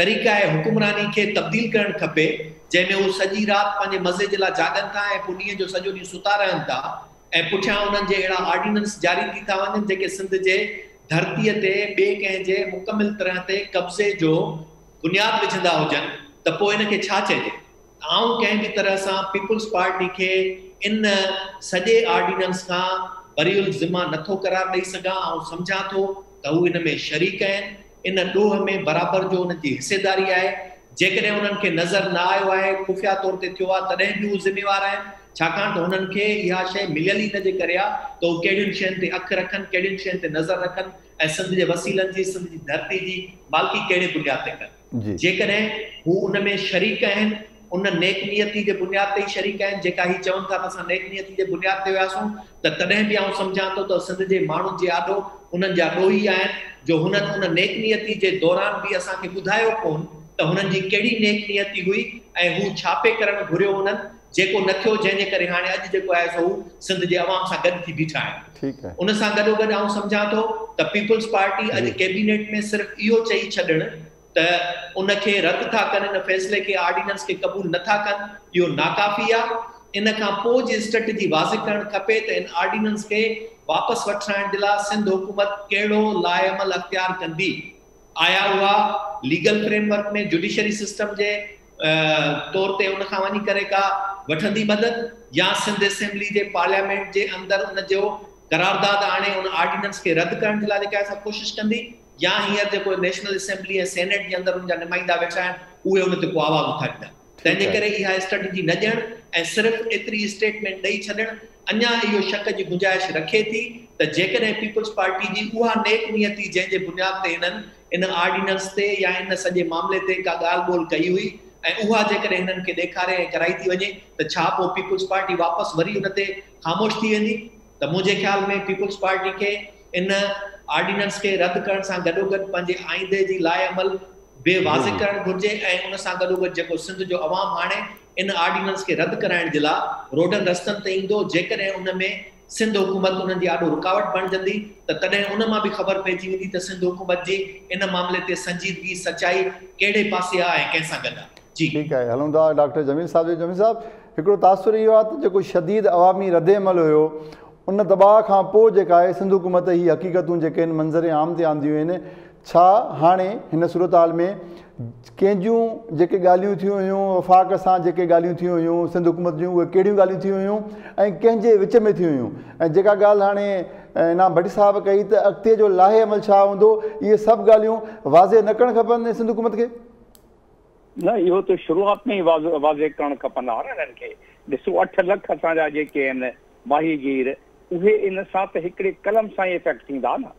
طريقه حڪمراني کي تبديل ڪرڻ کپي جنهن ۾ هو سڄي رات پنهنجي مزي جي لاء جاڳن ٿا ۽ پوء ڏينهن جو سڄو ڏينهن ستا رهن ٿا ۽ پٺيان انهن جي اهڙا آرڊيننس جاري ٿي ٿا وڃن جيڪي سنڌ جي ڌرتيء تي ٻئي ڪنهن جي مڪمل طرح تي قبضي جو بنياد وجهندا هجن ته پوء ان کي ڇا چئجي؟ آئون ڪنهن به طرح سان پيپلز پارٽي کي ان سڄي آرڊيننس کان بري الذمه نٿو قرار ڏئي سگهان. آئون سمجهان ٿو ته هو ان ۾ شريڪ آهن، ان ڏوهه ۾ برابر جو انهن جي حصيداري آهي. جيڪڏهن انهن کي نظر نه آيو آهي، خفيه طور تي ٿيو آهي، تڏهن به هو ذميوار آهن، ڇاڪاڻ ته هنن کي اها شيء مليل ئي ان جي ڪري آهي ته هو ڪهڙين شين تي اک رکن، ڪهڙين شين تي نظر رکن ۽ سنڌ جي وسيلن جي، سنڌ جي ڌرتي جي مالڪي ڪهڙي بنياد تي ڪن. جيڪڏهن هو ان ۾ شريڪ آهن، ان نيڪ نيتي جي بنياد تي ئي شريڪ آهن، جيڪا هي چون ٿا ته اسان نيڪ نيتي جي بنياد تي هياسون، ته تڏهن به آئون سمجهان ٿو ته سنڌ جي ماڻهن جي آڏو انهن جا ڏوهي آهن، جو هنن ان نيڪ نيتي جي دوران به اسان کي ٻڌايو ڪونه ته هنن جي ڪهڙي نيڪ نيتي هئي ۽ هو ڇا پئي ڪرڻ گهريو هنن، جيڪو نه ٿيو، جنهن جي ڪري هاڻي اڄ جيڪو آهي سو هو سنڌ جي عوام سان گڏ ٿي بيٺا آهن. ان سان گڏوگڏ آئون سمجهان ٿو ته پيپلز پارٽي اڄ ڪيبينيٽ ۾ صرف اهو چئي ڇڏڻ ته ان کي رد ٿا ڪن، ان فيصلي کي، آرڊيننس کي قبول نه ٿا ڪن، اهو ناڪافي آ. ان کان پوء جي اسٽريٽجي واضح ڪرڻ کپي ته ان آرڊيننس کي واپس وٺرائڻ جي لاء سنڌ حڪومت ڪهڙو لائحه عمل اختيار ڪندي. آيا اها legal frame work ۾ judiciary system جي طور تي ان کان وڃي ڪري ڪا وٺندي مدد يا سنڌ اسيمبلي جي پارليامينٽ جي اندر ان جو قرارداد آڻي ان آرڊيننس کي رد ڪرڻ جي لاء جيڪا آهي سا ڪوشش ڪندي يا هينئر جيڪو نيشنل اسيمبلي ۽ سينيٽ جي اندر ان جا نمائندا ويٺا آهن اهي ان تي ڪو آواز اٿاريندا. تنهن جي ڪري اها اسٽريٽجي نه ڏيڻ ۽ صرف ايتري اسٽيٽمينٽ ڏئي ڇڏڻ اڃا اهو شڪ جي گنجائش رکي ٿي ته جيڪڏهن پيپلز پارٽي جي اها نيڪ نيتي جنهن جي بنياد تي هنن ان آرڊيننس تي يا ان سڄي معاملي تي ڪا ڳالهه ٻولهه ڪئي هئي ۽ اها جيڪڏهن هنن کي ڏيکاري ۽ ڪرائي ٿي وڃي ته ڇا پوء پيپلز پارٽي واپس وري ان تي خاموش ٿي ويندي؟ ته منهنجي خيال ۾ پيپلز پارٽي کي ان آرڊيننس کي رد ڪرڻ سان گڏوگڏ پنهنجي آئيندي جي لائحه عمل به واضح ڪرڻ گهرجي ۽ ان سان گڏوگڏ جيڪو سنڌ جو عوام هاڻي ان آرڊيننس کي رد ڪرائڻ جي لاء روڊن رستن تي ايندو، جيڪڏهن ان ۾ سنڌ حڪومت انهن جي آڏو رڪاوٽ بڻجندي ته تڏهن ان مان به خبر پئجي ويندي ته سنڌ حڪومت جي ان معاملي تي سنجيدگي، سچائي ڪهڙي پاسي آ ۽ ڪنهن سان گڏ آ. جي. ٺيڪ آهي هلون ٿا ڊاڪٽر جميل صاحب جي. جميل صاحب هڪڙو تاثر اهو آهي ته جيڪو شديد عوامي ردعمل هيو ان دٻاء کان پوء جيڪا آهي سنڌ حڪومت هي حقيقتون جيڪي آهن منظر عام تي آنديون آهن، ڇا هاڻي هن صورتحال ۾ ڪنهن جون جيڪي ڳالهيون ٿيون هيون وفاق سان جيڪي ڳالهيون ٿيون هيون سنڌ حڪومت جون اهي ڪهڙيون ڳالهيون ٿيون هيون ۽ ڪنهن جي وچ ۾ ٿيون هيون ۽ جيڪا ڳالهه هاڻي انعام ڀٽي صاحب ڪئي ته اڳتي جو لائحه عمل ڇا هوندو اهي سڀ ڳالهيون واضح نه ڪرڻ کپن سنڌ حڪومت کي؟ نه اهو ته شروعات ۾ ئي واضح ڪرڻ کپندا ها نه انهن کي. ڏسو 8 لک اسان جا جيڪي آهن ماهيگير اهي ان سان ته هڪڙي قلم سان ئي افيڪٽ ٿيندا نه.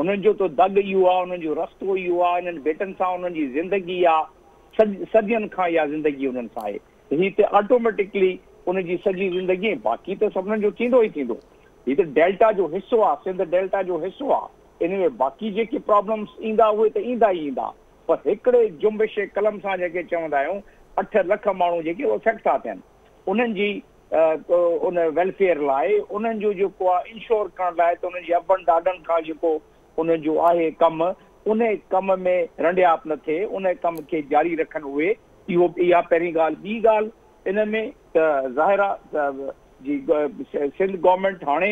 انهن جو ته دڳ اهو آهي، انهن جو رستو اهو آهي، انهن ٻيٽن سان انهن جي زندگي آهي، صدين کان اها زندگي انهن سان آهي ته هي ته آٽوميٽڪلي ان جي سڄي زندگي ۽ باقي ته سڀنن جو ٿيندو ئي ٿيندو. هي ته ڊيلٽا جو حصو آهي، سنڌ ڊيلٽا جو حصو آهي، ان ۾ باقي جيڪي پرابلمس ايندا اهي ته ايندا ئي ايندا. پر هڪڙي جنبش قلم سان جيڪي چوندا آهيون 8 لک ماڻهو جيڪي اهي افيڪٽ ٿا ٿين انهن جي ان ويلفيئر لاء انهن جو جيڪو آهي انشور ڪرڻ لاء ته انهن جي ابن ڏاڏن کان جيڪو انهن جو آهي ڪم ان ڪم ۾ رنڊيائپ نه ٿئي ان ڪم کي جاري رکن اهي اهو اها پهرين ڳالهه ٻي ڳالهه ان ۾ ته ظاهر آهي ته جي سنڌ گورنمينٽ هاڻي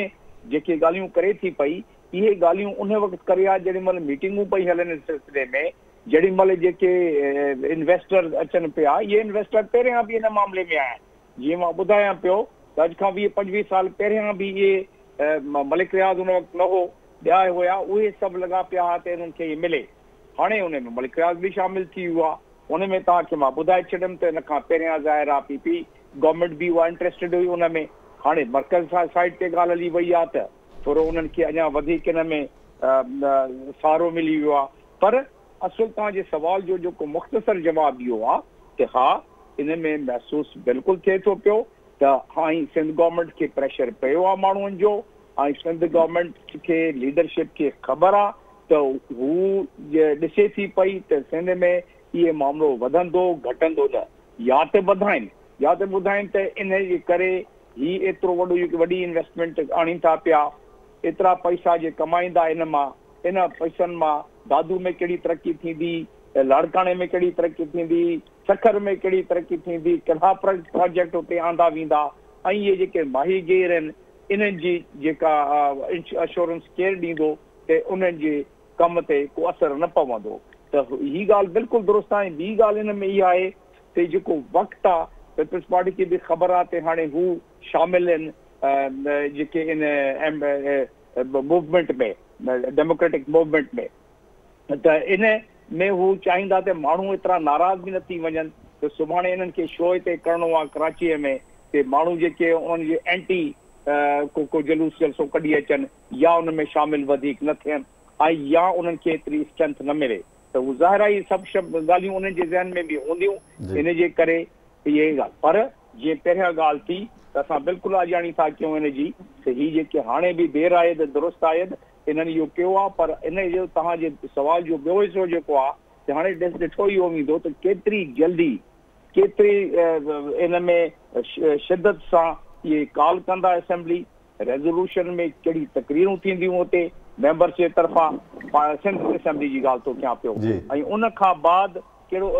جيڪي ڳالهيون ڪري ٿي پئي اهي ڳالهيون انهي وقت ڪري ها جيڏي مهل ميٽنگون پئي هلن ان سلسلي ۾ جيڏي مهل جيڪي انويسٽرز اچن پيا اهي انويسٽر پهريان به ان معاملي ۾ آيا آهن جيئن مان ٻڌايان پيو ته اڄ کان 20 25 سال پهريان به اهي ملڪ رياض ان وقت نه هو ٻيا هيا اهي سڀ لڳا پيا ها ته انهن کي اهي ملي هاڻي انهي ۾ ملڪ رياض به شامل ٿي ويو آهي ان ۾ توهان کي مان ٻڌائي ڇڏيم ته ان کان پهريان ظاهر آهي پي پي گورنمينٽ به اها انٽريسٽيڊ هئي ان ۾ هاڻي مرڪز سائيڊ تي ڳالهه هلي وئي آهي ته ٿورو انهن کي اڃا وڌيڪ ان ۾ سهارو ملي ويو آهي پر اصل توهان جي سوال جو جيڪو مختصر جواب اهو آهي ته ها ان ۾ محسوس بلڪل ٿئي ٿو پيو ته هاڻي سنڌ گورنمينٽ کي پريشر پيو آهي ماڻهن جو ۽ سنڌ گورنمينٽ کي ليڊرشپ کي خبر آهي ته هو ڏسي ٿي پئي ته سنڌ ۾ اهي معاملو وڌندو گهٽندو نه يا ته وڌائين يا ته ٻڌائين ته ان جي ڪري هي ايترو وڏو جيڪي وڏي انويسٽمينٽ آڻين ٿا پيا، ايترا پئسا جي ڪمائيندا ان مان، ان پئسن مان دادو ۾ ڪهڙي ترقي ٿيندي، لاڙڪاڻي ۾ ڪهڙي ترقي ٿيندي، سکر ۾ ڪهڙي ترقي ٿيندي، ڪهڙا پراجيڪٽ اتي آندا ويندا ۽ اهي جيڪي ماهيگير آهن انهن جي جيڪا اشورنس ڪير ڏيندو ته انهن جي ڪم تي ڪو اثر نه پوندو ته هي ڳالهه بلڪل درست آهي ۽ ٻي ڳالهه ان ۾ اها آهي ته جيڪو وقت آ پيپلز پارٽي کي به خبر آ ته هاڻي هو شامل آهن जेके इन मूवमेंट में, डेमोक्रेटिक मूवमेंट में, त इन में हू चाहींदा त माण्हू एतिरा नाराज़ बि न थी वञनि त सुभाणे इन्हनि खे शो हिते करिणो आहे कराचीअ में त माण्हू जेके उन्हनि जे एंटी को को जुलूस जलसो कढी अचनि या उन में शामिल वधीक न थियनि ऐं या उन्हनि खे एतिरी स्ट्रेंथ न मिले, त उहो ज़ाहिर आहे इहे सभु ॻाल्हियूं उन्हनि जे ज़हन में बि हूंदियूं, इन जे करे इहे ॻाल्हि। पर जीअं पहिरियां ॻाल्हि थी त असां बिल्कुलु आॼाणी था कयूं इन जी त हीअ जेके हाणे बि देरि आहे त दुरुस्त आहे त इन्हनि इहो कयो आहे। पर इन जो तव्हांजे सवाल जो ॿियो हिसो जेको आहे त हाणे ॾिठो इहो वेंदो त केतिरी जल्दी केतिरी इन में शिदत सां इहे कॉल कंदा असेंबली, रेज़ोल्यूशन में कहिड़ी तकरीरूं थींदियूं हुते मेंबर्स जे तरफ़ां, सिंध असेंबली जी ॻाल्हि थो कयां पियो, ऐं उन खां बाद कहिड़ो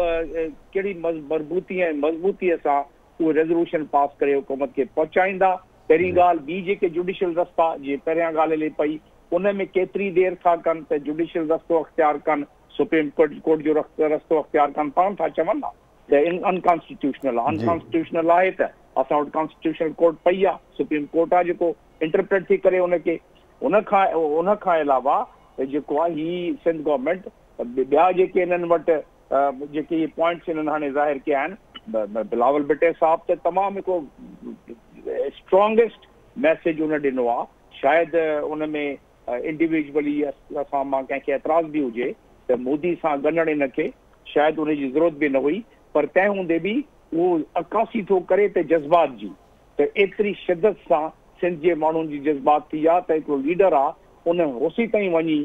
कहिड़ी मज़बूती ऐं मज़बूतीअ सां उहो रेज़ोल्यूशन पास करे हुकूमत खे पहुचाईंदा। पहिरीं ॻाल्हि। ॿी जेके जुडिशियल रस्ता, जीअं पहिरियां ॻाल्हि हले पई, उन में केतिरी देरि था कनि त जुडिशियल रस्तो अख़्तियार कनि, सुप्रीम कोर्ट जो रस्तो अख़्तियार कनि, पाण था चवनि न त अनकॉन्स्टिट्यूशनल आहे, अनकॉन्स्टिट्यूशनल आहे त असां वटि कॉन्स्टिट्यूशनल कोर्ट पई आहे, सुप्रीम कोर्ट आहे जेको इंटरप्रेट थी करे उनखे। उन खां अलावा जेको आहे हीअ सिंध गवर्नमेंट ॿिया जेके इन्हनि वटि जेके इहे पॉइंट्स इन्हनि हाणे ज़ाहिर कया आहिनि, बिलावल भुट्टो साहिबु त तमामु हिकिड़ो स्ट्रॉन्गेस्ट मैसेज उन ॾिनो आहे। शायदि उन में इंडिविजुअली असां मां कंहिंखे एतिराज़ बि हुजे त मोदी सां ॻंढण इन खे शायदि उनजी ज़रूरत बि न हुई, पर तंहिं हूंदे बि उहो अक्कासी थो करे त जज़्बात जी, त एतिरी शिदत सां सिंध जे माण्हुनि जी जज़्बात थी आहे त हिकिड़ो लीडर आहे उन होसी ताईं वञी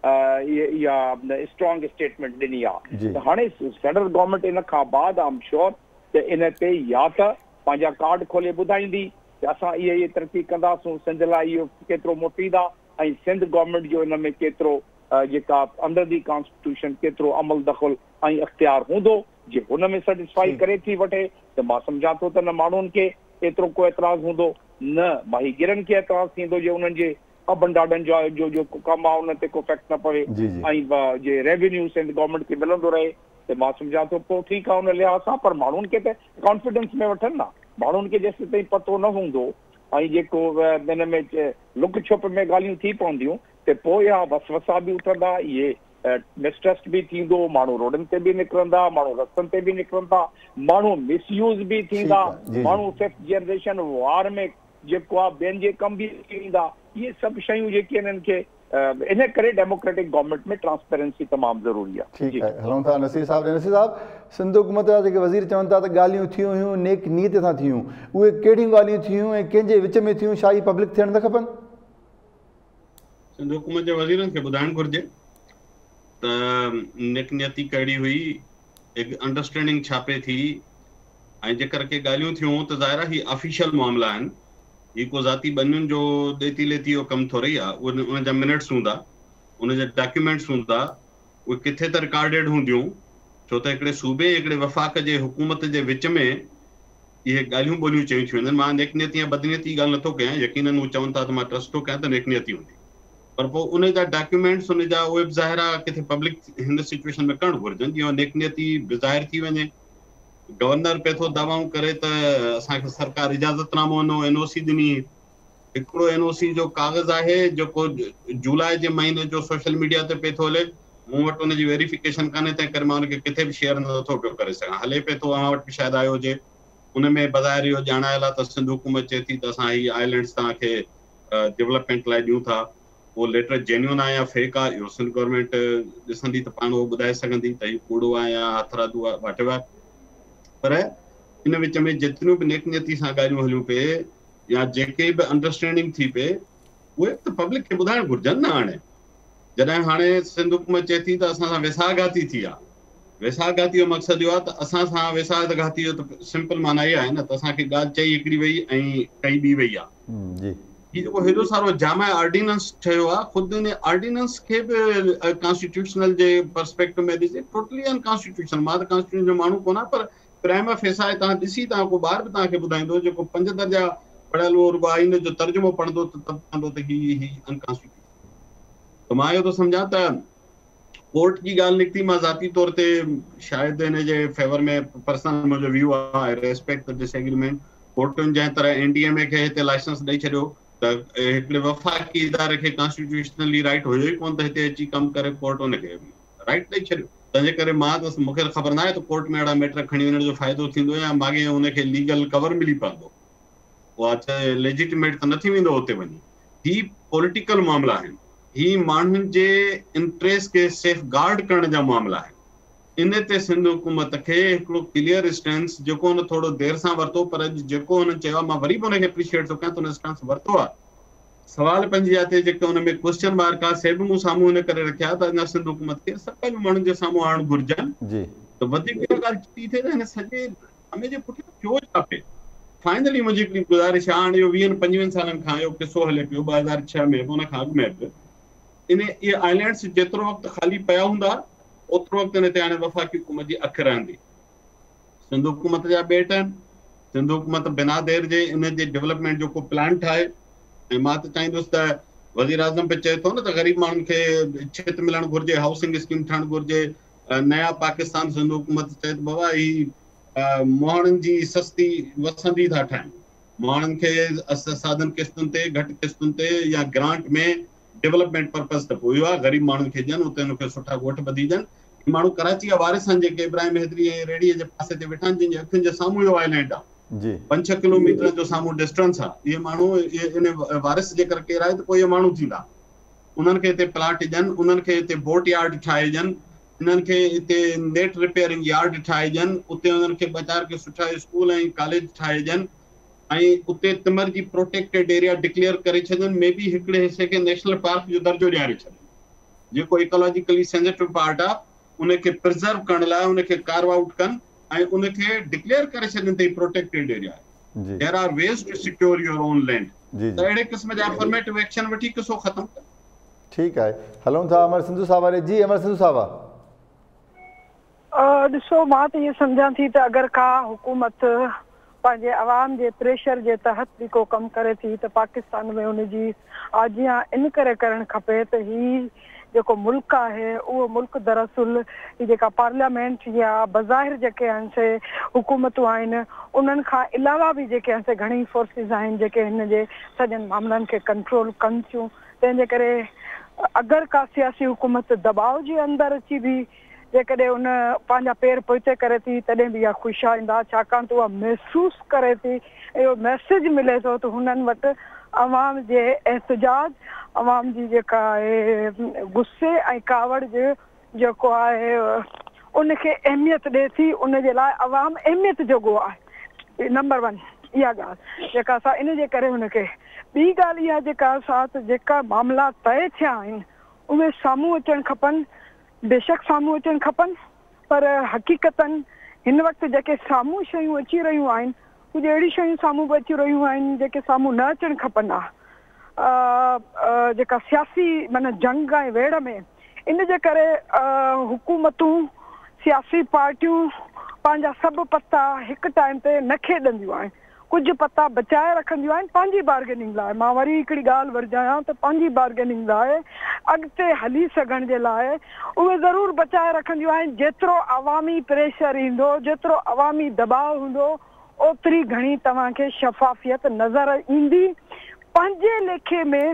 इहा स्ट्रॉन्ग स्टेटमेंट ॾिनी आहे। त हाणे सेंट्रल गवर्नमेंट इन खां बाद I am sure त इन ते या त पंहिंजा कार्ड खोले ॿुधाईंदी त असां इहे इहे तरक़ी कंदासूं, सिंध लाइ इहो केतिरो मुफ़ीद आहे ऐं सिंध गवर्नमेंट जो इन में केतिरो जेका अंदर दी कॉन्स्टिट्यूशन केतिरो अमल दख़ल ऐं अख़्तियार हूंदो, जे हुन में सेटिस्फाई करे थी वठे त मां सम्झां थो त न माण्हुनि खे एतिरो को एतिराज़ हूंदो, न माहीगिरनि खे एतिराज़ थींदो जे उन्हनि जे अबनि ॾाॾनि जो जो जेको कमु आहे उन ते को इफ़ेक्ट न पवे, ऐं जे रेवेन्यू सिंध गवर्नमेंट खे मिलंदो रहे त मां सम्झां थो पोइ ठीकु आहे उन लिहाज़ सां। पर माण्हुनि खे त कॉन्फिडेंस में वठनि न, माण्हुनि खे जेसीं ताईं पतो न हूंदो ऐं जेको हिन में लुक छुप में ॻाल्हियूं थी पवंदियूं त पोइ इहा वसवसा बि उथंदा, इहे मिसट्रस्ट बि थींदो, माण्हू रोडनि ते बि निकिरंदा, माण्हू रस्तनि ते बि निकिरंदा, माण्हू मिसयूज़ बि थींदा, माण्हू फिफ्थ जनरेशन वार में जेको आहे ॿियनि जे कम बि ईंदा। इहे सभु शयूं जेकी हिननि खे इन करे डेमोक्रेटिक गवर्नमेंट में ट्रांसपेरेंसी तमामु ज़रूरी आहे। ठीकु आहे, हलूं था नसीर साहिब। नसीर साहिबु, सिंध हुकूमत जा जेके वज़ीर चवनि था त ॻाल्हियूं थियूं हुयूं, नेक नीयत सां थियूं, उहे कहिड़ियूं ॻाल्हियूं थियूं ऐं कंहिंजे विच में थियूं, छा इहे पब्लिक थियणु न खपनि? सिंध हुकूमत जे वज़ीरनि खे ॿुधाइणु घुरिजे त नेक नियति कहिड़ी हुई, हिकु अंडरस्टैंडिंग छा पई थी, ऐं जेकर के ॻाल्हियूं थियूं त ज़ाहिर आहे हीअ ऑफिशियल मामला आहिनि, हीअ को ज़ाती ॿनियुनि जो ॾेती लेती जो कमु थोरी आहे। उन जा मिनट्स हूंदा, उन जा डॉक्यूमेंट्स हूंदा, उहे किथे त रिकॉर्डेड हूंदियूं, छो त हिकिड़े सूबे हिकिड़े वफ़ाक़ जे हुकूमत जे विच में इहे ॻाल्हियूं ॿोलियूं चयूं थी वञनि। मां नेक नियति या बदनीयति ॻाल्हि नथो कयां, यकीनन हू चवनि था त मां ट्रस्ट थो कयां त नेक नियति हूंदी, पर पोइ उन जा डॉक्यूमेंट्स उन जा उहे बि ज़ाहिर आहे किथे पब्लिक हिन सिचुएशन में करणु घुरिजनि, जीअं नेक नियति ज़ाहिर थी वञे। गवर्नर पे थो दावाऊं करे त असांखे सरकार इजाज़तनामो ॾिनो, एनओसी ॾिनी, हिकिड़ो एनओसी जो कागज़ आहे जेको जुलाई जे महीने जो सोशल मीडिया ते पे थो हले, मूं वटि उनजी वेरीफिकेशन कान्हे, तंहिं करे मां हुनखे किथे बि शेयर नथो पियो करे सघां। हले पे थो, अव्हां वटि बि शायदि आयो हुजे। उन में बज़ाहिर इहो ॼाणायल आहे त सिंध हुकूमत चए थी त असां हीअ आइलैंड्स तव्हांखे डेवलपमेंट लाइ ॾियूं था। उहो लेटर जेन्युइन आहे या फेक आहे इहो सिंध गवर्नमेंट ॾिसंदी त पाण उहो ॿुधाए सघंदी त हीउ कूड़ो आहे या हथरादू आहे, वाट एवर। पर इन विच में जेतिरियूं बि नेक नियति सां ॻाल्हियूं हलियूं पे या जेके बि अंडरस्टैंडिंग थी पे, उहे त पब्लिक खे ॿुधाइणु घुरिजनि न। हाणे जॾहिं हाणे सिंध हुकूमत चए थी त असां सां विसाघाती थी आहे, विसाघाती जो मक़सदु इहो आहे त असां सां विसाघाती जो त सिंपल माना इहा आहे न त असांखे ॻाल्हि चई हिकिड़ी वई ऐं कई ॿी वई आहे। हीउ जेको हेॾो सारो जामा आर्डिनेंस ठहियो आहे, ख़ुदि इन आर्डिनेंस खे बि कॉन्स्टिट्यूशनल जे पर्सपेक्टिव में ॾिसजे टोटली अनकॉन्स्टिट्यूशनल। मां त कॉन्स्टिट्यूशन जो माण्हू कोन आहियाँ, पर प्राइम ऑफ़ आहे, तव्हां ॾिसी तव्हां को ॿार बि तव्हांखे ॿुधाईंदो जेको 5 दर्जा पढ़ियल उहो रुॻो आइन जो तर्जुमो पढ़ंदो त चवंदो त हीउ हीउ अनकॉन्स्टिट्यूशनल। त मां इहो थो सम्झां त कोर्ट जी ॻाल्हि निकिती, मां ज़ाती तौर ते शायदि हिन जे फेवर में पर्सनल मुंहिंजो व्यू आहे, I respect the disagreement. ڪورٽن جنهن طرح اين ڊي ايم اي کي هتي لائسنس ڏئي ڇڏيو ته هڪڙي وفاقي اداري کي ڪانسٽيٽيوشنلي رائيٽ هيو ئي ڪونه ته هتي اچي ڪم ڪري، ڪورٽ ان کي رائيٽ ڏئي ڇڏيو. تنهن جي ڪري مان ته مون کي ته خبر ناهي ته ڪورٽ ۾ اهڙا ميٽر کڻي وڃڻ جو فائدو ٿيندو يا ماڳهين ان کي ليگل ڪور ملي پوندو. اها ليجيٽيميٽ ته نه ٿي ويندو اتي وڃي. هي پوليٽيڪل معاملا آهن. هي ماڻهن جي انٽريسٽ کي سيف گارڊ ڪرڻ جا معاملا آهن. ان تي سنڌ حڪومت کي هڪڙو ڪليئر اسٽينس جيڪو هن ٿورو دير سان ورتو پر اڄ جيڪو هنن چيو آهي مان وري به ان کي اپريشيئيٽ ٿو ڪيان ته هن اسٽانس ورتو آهي. سوال پنهنجي جاء تي جيڪي ان ۾ ڪوئسچن مارڪ آهي سي به مون سامهون ان ڪري رکيا ته اڃا سنڌ حڪومت کي سڀ پنهنجو ماڻهن جي سامهون آڻڻ گهرجن جي. ته وڌيڪ اها ڳالهه چٽي ٿئي ته هن سڄي ڊرامي جي پٺيان ٿيو ڇا پئي. فائنلي منهنجي هڪڙي گذارش آهي هاڻي اهو ويهن پنجويهن سالن کان اهو قصو هلي پيو 2006 ۾ به ان کان اڳ ۾ به ان اهي آئلينڊس جيترو وقت خالي پيا هوندا اوترو وقت ان تي هاڻي وفاقي حڪومت جي اک رهندي. سنڌ حڪومت جا ٻيٽ آهن، سنڌ حڪومت بنا دير جي ان جي ڊولپمينٽ جو ڪو پلان ٺاهي ۽ مان ته چاهيندس ته وزيراعظم به چئي ٿو نه ته غريب ماڻهن کي ڇت ملڻ گهرجي، هائوسنگ اسڪيم ٺهڻ گهرجي، نيا پاڪستان سنڌ حڪومت چئي ته بابا هي مهاڻن جي سستي وسندي ٿا ٺاهيون، مهاڻن کي سادن قسطن تي، گهٽ قسطن تي يا گرانٽ ۾ ڊولپمينٽ پرپز ته پوء اهو آهي غريب ماڻهن کي ڏين اتي انهن کي سٺا ڳوٺ ٻڌي ڏين. هي ماڻهو ڪراچي جا وارث آهن جيڪي ابراهيم حيدري ۽ ريڙهي جي پاسي تي ويٺا آهن جن جي اکين جي سامهون اهو آئلينڊ آهي. جي. پنج ڇهه ڪلو ميٽرن جو سامهون ڊسٽنس آهي. اهي ماڻهو ان وارث جيڪر ڪير آهي ته پوء اهي ماڻهو ٿيندا. انهن کي هتي پلاٽ ڏين، انهن کي هتي بوٽ يارڊ ٺاهي ڏين، انهن کي هتي نيٽ رپيئرنگ يارڊ ٺاهي ڏين، اتي انهن کي ٻه چار ڪي سٺا اسڪول ۽ ڪاليج ٺاهي ڏين. ۽ اتي تمر جي پروٽيڪٽيڊ ايريا ڊڪليئر ڪري ڇڏين، مي بي هڪڙي حصي کي نيشنل پارڪ جو درجو ڏياري ڇڏين، جيڪو ايڪالاجيڪلي سينسيٽو پارٽ آ، ان کي پرزرو ڪرڻ لاء ان کي ڪارو آئوٽ ڪن ۽ ان کي ڊڪليئر ڪري ڇڏين ته هي پروٽيڪٽيڊ ايريا آهي. جي. There are ways to secure your own land. جي ته جي. اهڙي قسم جا افرميٽو ايڪشن وٺي قصو ختم ڪن. ٺيڪ آهي هلون ٿا امر سنڌو صاحب واري جي امر سنڌو صاحب. ڏسو مان ته ائين سمجهان ٿي ته اگر ڪا حڪومت پنهنجي عوام جي پريشر جي تحت به ڪو ڪم ڪري ٿي ته پاڪستان ۾ ان جي آجيان ان ڪري ڪرڻ کپي ته هي جيڪو ملڪ آهي اهو ملڪ دراصل هي جيڪا پارليامينٽ يا بظاهر جيڪي آهن سي حڪومتون آهن انهن کان علاوه به جيڪي آهن سي گهڻي فورسز آهن جيڪي هن جي سڄن معاملن کي ڪنٽرول ڪن ٿيون تنهن جي ڪري اگر ڪا سياسي حڪومت دٻاء جي اندر اچي به جيڪڏهن ان پنهنجا پير پوئتي ڪري ٿي تڏهن به اها خوش آئنده آهي ڇاڪاڻ ته اها محسوس ڪري ٿي اهو ميسيج ملي ٿو ته هنن وٽ عوام جي احتجاج عوام جي جيڪا آهي غصي ۽ ڪاوڙ جو جيڪو آهي ان کي اهميت ڏي ٿي ان جي لاء عوام اهميت جوڳو آهي نمبر ون اها ڳالهه جيڪا سا ان جي ڪري هن کي ٻي ڳالهه اها جيڪا سا ته جيڪا معاملا طئي ٿيا آهن اهي سامهون اچڻ کپن بيشڪ سامهون اچڻ کپن پر حقيقتن هن وقت جيڪي سامهون شيون اچي رهيون آهن ڪجهه اهڙيون شيون سامهون به اچي رهيون آهن جيڪي سامهون نه اچڻ کپن ها جيڪا سياسي معنيٰ جنگ ۽ ويڙهه ۾ ان جي ڪري حڪومتون سياسي پارٽيون پنهنجا سڀ پتا هڪ ٽائيم تي نه کيڏنديون آهن ڪجهه پتا بچائي رکنديون آهن پنهنجي بارگيننگ لاء. مان وري هڪڙي ڳالهه ورجايان ته پنهنجي بارگيننگ لاء اڳتي هلي سگهڻ جي لاء اهي ضرور بچائي رکنديون آهن. جيترو عوامي پريشر ايندو، جيترو عوامي دٻاء هوندو اوتري گهڻي توهان کي شفافيت نظر ايندي. پنهنجي ليکي ۾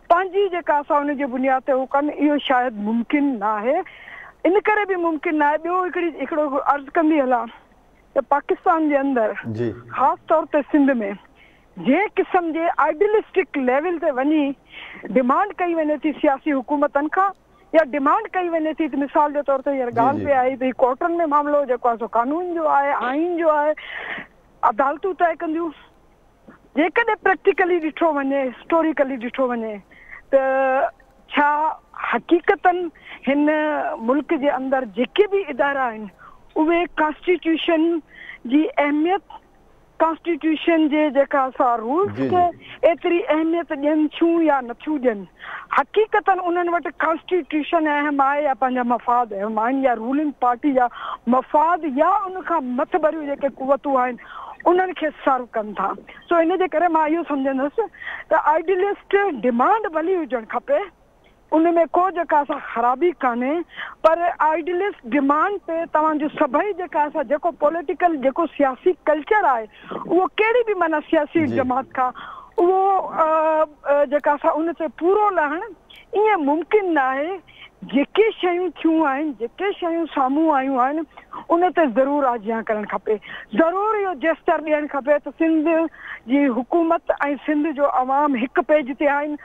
پنهنجي جيڪا سا ان جي بنياد تي هو ڪن اهو شايد ممڪن ناهي. ان ڪري به ممڪن ناهي. ٻيو هڪڙي هڪڙو عرض ڪندي هلان. ته پاڪستان جي اندر خاص طور تي سنڌ ۾ جنهن قسم جي آئيڊيلسٽڪ ليول تي وڃي ڊمانڊ ڪئي وڃي ٿي سياسي حڪومتن کان يا ڊمانڊ ڪئي وڃي ٿي ته مثال جي طور تي هينئر ڳالهه پئي آئي ته هي ڪورٽن ۾ معاملو جيڪو آهي سو قانون جو آهي آئين جو آهي عدالتون طئي ڪنديون جيڪڏهن پريڪٽيڪلي ڏٺو وڃي هسٽوريڪلي ڏٺو وڃي ته ڇا حقيقتن هن ملڪ جي اندر جيڪي به ادارا آهن اهي ڪانسٽيٽيوشن جي اهميت ڪانسٽيٽيوشن جي جيڪا سا رولز کي ايتري اهميت ڏين ٿيون يا نٿيون ڏين حقيقتن انهن وٽ ڪانسٽيٽيوشن اهم آهي يا پنهنجا مفاد اهم آهن يا رولنگ پارٽي جا مفاد يا ان کان مٿڀريون جيڪي قوتون آهن انهن کي سرو ڪن ٿا سو ان جي ڪري مان اهو سمجهندس ته آئيڊيلسٽ ڊمانڊ ڀلي هجڻ کپي ان ۾ ڪو جيڪا سا خرابي ڪانهي پر آئيڊلسٽ ڊمانڊ تي توهان جو سڀئي جيڪا سا جيڪو پوليٽيڪل جيڪو سياسي ڪلچر آهي اهو ڪهڙي به معنيٰ سياسي جماعت کان اهو جيڪا سا ان تي پورو لهڻ ائين ممڪن ناهي. جيڪي شيون ٿيون آهن، جيڪي شيون سامهون آيون آهن، ان تي ضرور آجيان ڪرڻ کپي. ضرور اهو جيسچر ڏيڻ کپي ته سنڌ جي حڪومت ۽ سنڌ جو عوام هڪ پيج تي آهن.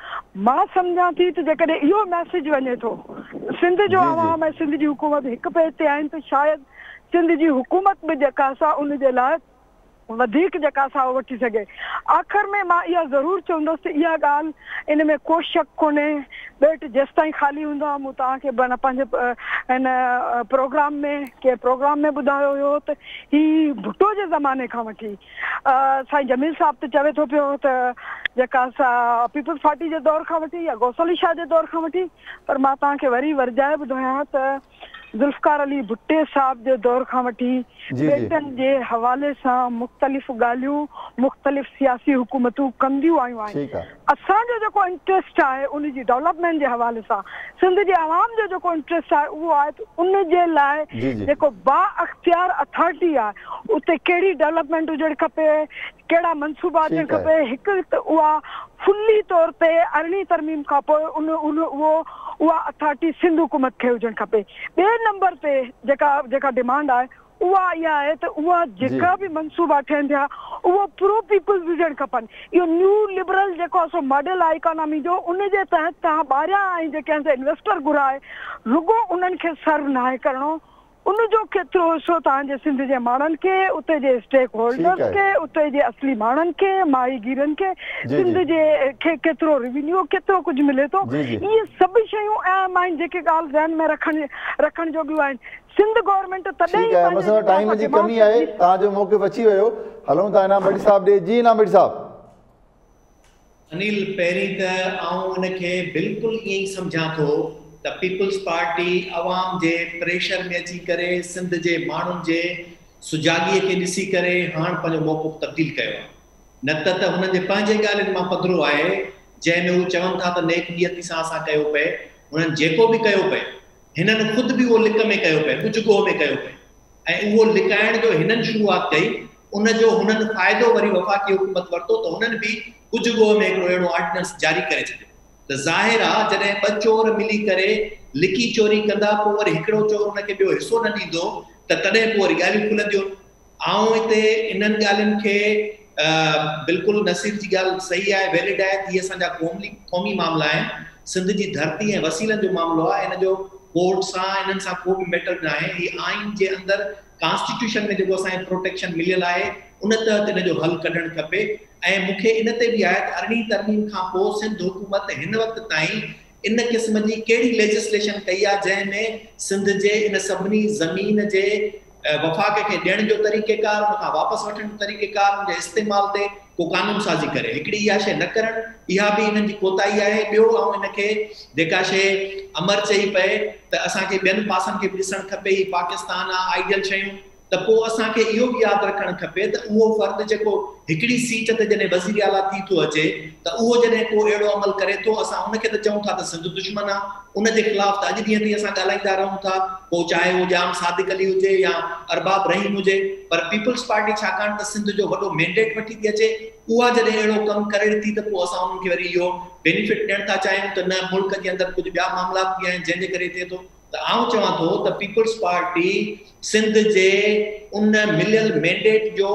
مان سمجهان ٿي ته جيڪڏهن اهو ميسيج وڃي ٿو سنڌ جو عوام ۽ سنڌ جي حڪومت هڪ پيج تي آهن ته شايد سنڌ جي حڪومت به جيڪا سا ان جي لاء وڌيڪ جيڪا سا وٺي سگهي. آخر ۾ مان اها ضرور چوندس ته اها ڳالهه ان ۾ ڪو شڪ ڪونهي ٻيٽ جيستائين خالي هوندا مون توهان کي پنهنجي هن پروگرام ۾ ڪنهن پروگرام ۾ ٻڌايو هيو ته هي ڀٽو جي زماني کان وٺي سائين جميل صاحب ته چوي ٿو پيو ته جيڪا سا پيپلز پارٽي جي دور کان وٺي يا غوث علي شاهه جي دور کان وٺي پر مان توهان کي وري ورجائي ٻڌايان ته ذوالفقار علي ڀٽي صاحب جي دور کان وٺي ٻيٽن جي حوالي سان مختلف ڳالهيون مختلف سياسي حڪومتون ڪنديون آيون آهن. اسان جو جيڪو انٽريسٽ آهي ان جي ڊولپمينٽ جي حوالي سان سنڌ جي عوام جو جيڪو انٽريسٽ آهي اهو آهي ته ان جي لاء جيڪو بااختيار اٿارٽي آهي اتي ڪهڙي ڊولپمينٽ هجڻ کپي ڪهڙا منصوبا اچڻ کپي هڪ ته اها فلي طور تي ارڙهين ترميم کان پوء ان ان اهو اها اٿارٽي سنڌ حڪومت کي هجڻ کپي ٻئي نمبر تي جيڪا جيڪا ڊمانڊ آهي اها اها آهي ته اها جيڪا به منصوبا ٺهن ٿيا اهو پرو پيپلز هجڻ کپن اهو نيو لبرل جيڪو آهي سو ماڊل آهي اڪانامي جو ان جي تحت توهان ٻاهريان ۽ جيڪي آهن سي انويسٽر گهرائي رڳو انهن کي سرو ناهي ڪرڻو ان جو ڪيترو حصو توهان جي سنڌ جي ماڻهن کي، اتي جي اسٽيڪ هولڊرز کي، اتي جي اصلي ماڻهن کي، ماهيگيرن کي، سنڌ جي کي ڪيترو ريونيو ڪيترو ڪجهه ملي ٿو، اهي سڀ شيون اهم آهن جيڪي ڳالهه ذهن ۾ رکڻ رکڻ جوڳيون آهن. سنڌ گورنمينٽ تڏهن ئي پنهنجي جيڪا ٽائيم جي ڪمي آهي توهان جو موقف اچي ويو هلون ٿا انعام ڀٽي صاحب ڏي جي انعام ڀٽي صاحب. انيل پهرين ته آئون ان کي بلڪل ائين ئي سمجهان ٿو ته پيپلز پارٽي عوام جي پريشر ۾ اچي ڪري سنڌ جي ماڻهن جي سجاڳي کي ڏسي ڪري هاڻ پنهنجو موقف تبديل ڪيو آهي نه ته ته هنن جي پنهنجي ڳالهين مان پڌرو آهي جنهن ۾ هو چون ٿا ته نيڪ نيتي سان اسان ڪيو پئي هنن جيڪو به ڪيو پئي هنن خود به اهو لڪ ۾ ڪيو پئي ڳجهه ڳوهه ۾ ڪيو پئي ۽ اهو لڪائڻ جو هنن شروعات ڪئي، ان جو هنن فائدو وري وفاقي حڪومت ورتو ته هنن به ڳجهه ڳوهه ۾ هڪڙو اهڙو آرڊيننس جاري ڪري ڇڏيو ته ظاهر آ جڏهن ٻه چور ملي ڪري لڪي چوري ڪندا پوء وري هڪڙو چور ان کي ٻيو حصو نه ڏيندو ته تڏهن پوء وري ڳالهيون کلنديون. آئون هتي انهن ڳالهين کي بلڪل نصير جي ڳالهه صحيح آهي ويلڊ آهي ته هي اسان جا قومي معاملا آهن، سنڌ جي ڌرتي ۽ وسيلن جو معاملو آهي ان جو ڪورٽ سان انهن سان ڪو به ميٽر ناهي، هي آئين جي اندر ڪانسٽيٽيوشن ۾ جيڪو اسان کي پروٽيڪشن مليل آهي ان تحت ان جو حل ڪڍڻ کپي ۽ مون کي ان تي به آهي ته ارڙهين ترميم کان پوء سنڌ حڪومت هن وقت تائين ان قسم جي ڪهڙي ليجسليشن ڪئي آهي جنهن ۾ سنڌ جي ان سڀني زمين جي وفاق کي ڏيڻ جو طريقيڪار، ان کان واپس وٺڻ جو طريقيڪار، ان جي استعمال تي ڪو قانون سازي ڪري. هڪڙي اها شيء نه ڪرڻ، اها به انهن جي ڪوتاهي آهي. ٻيو آئون ان کي جيڪا شيء امر چئي پئي ته اسان کي ٻين پاسن کي به ڏسڻ کپي، هي پاڪستان آ، آئيڊيل شيون، ته پوء اسان کي اهو به ياد رکڻ کپي ته اهو فرد جيڪو هڪڙي سيٽ تي جڏهن وزيراعليٰ ٿي ٿو اچي ته اهو جڏهن ڪو اهڙو عمل ڪري ٿو اسان ان کي ته چئون ٿا ته سنڌ دشمن آ، ان جي خلاف ته اڄ ڏينهن تائين اسان ڳالهائيندا رهون ٿا، پوء چاهي اهو ڄام صادق علي هجي يا ارباب رحيم هجي، پر پيپلز پارٽي ڇاڪاڻ ته سنڌ جو وڏو مينڊيٽ وٺي ٿي اچي، اها جڏهن اهڙو ڪم ڪري ٿي ته پوء اسان انهن کي وري اهو بينيفٽ ڏيڻ ٿا چاهيون ته نه ملڪ جي اندر ڪجهه ٻيا معاملات به آهن جنهن جي ڪري ٿئي ٿو ته آئون چوان ٿو ته پيپلز پارٽي سنڌ جي ان مليل مينڊيٽ جو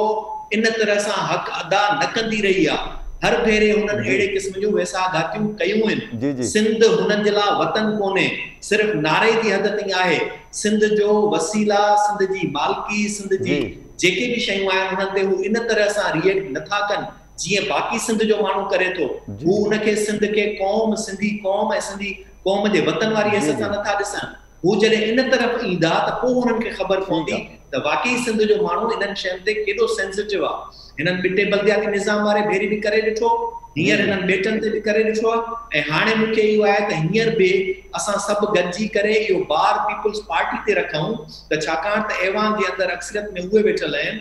ان طرح سان حق ادا نه ڪندي رهي آ. هر ڀيري هنن اهڙي قسم جون ويساهه گهاتيون ڪيون آهن. سنڌ هنن جي لاء وطن ڪونهي، صرف نعري جي حد تائين آهي. سنڌ جو وسيلا، سنڌ جي مالڪي، سنڌ جي جيڪي به شيون آهن انهن تي هو ان طرح سان ريئيڪٽ نه ٿا ڪن جيئن باقي سنڌ جو ماڻهو ڪري ٿو. هو ان کي سنڌ کي قوم، سنڌي قوم ۽ سنڌي قوم جي وطن واري حيثيت سان نه ٿا ڏسن. هو جڏهن ان طرف ايندا ته پوء هنن کي خبر پوندي ته واقعي سنڌ جو ماڻهو انهن شين تي ڪيڏو سينسيٽو آ. هنن ٻٽي بلدياتي نظام واري ڀيري به ڪري ڏٺو، هينئر هنن ٻيٽن تي به ڪري ڏٺو آ ۽ هاڻي مون کي اهو آهي ته هينئر به اسان سڀ گڏجي ڪري اهو بار پيپلز پارٽي تي رکون ته ڇاڪاڻ ته ايوان جي اندر اڪثريت ۾ اهي ويٺل آهن،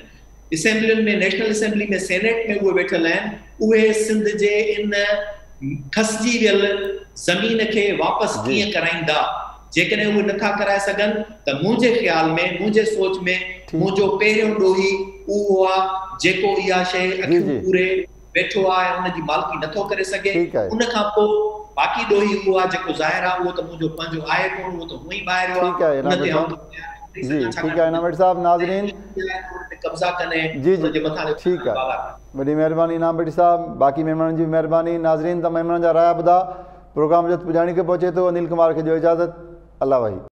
اسيمبلين ۾ نيشنل اسيمبلي ۾ سينيٽ ۾ اهي ويٺل آهن، اهي سنڌ جي ان کسجي ويل زمين کي واپس ڪيئن ڪرائيندا؟ جيڪڏهن اهي نٿا ڪرائي سگهن ته منهنجي خيال ۾، منهنجي سوچ ۾ منهنجو پهريون ڏوهي اهو آ جيڪو اها شيء اکيون پوري ويٺو آ ۽ ان جي مالڪي نٿو ڪري سگهي. ان کان پوء باقي ڏوهي اهو آ جيڪو ظاهر آ اهو ته منهنجو پنهنجو آهي ڪونه، اهو ته هونئن ئي ٻاهريو آ، ان تي آئون ڪو بيان نٿو ڏئي سگهان ڇاڪاڻ ته قبضا ڪن ۽ ان جي مٿان بالا ڪن. وڏي مهرباني انعام ڀٽي صاحب باقي مهمانن جي به مهرباني ناظرين توهان مهمانن جا رايا ٻڌا پروگرام جو پڄاڻي کي پهچي ٿو انيل ڪمار کي ڏيو اجازت الله واهي.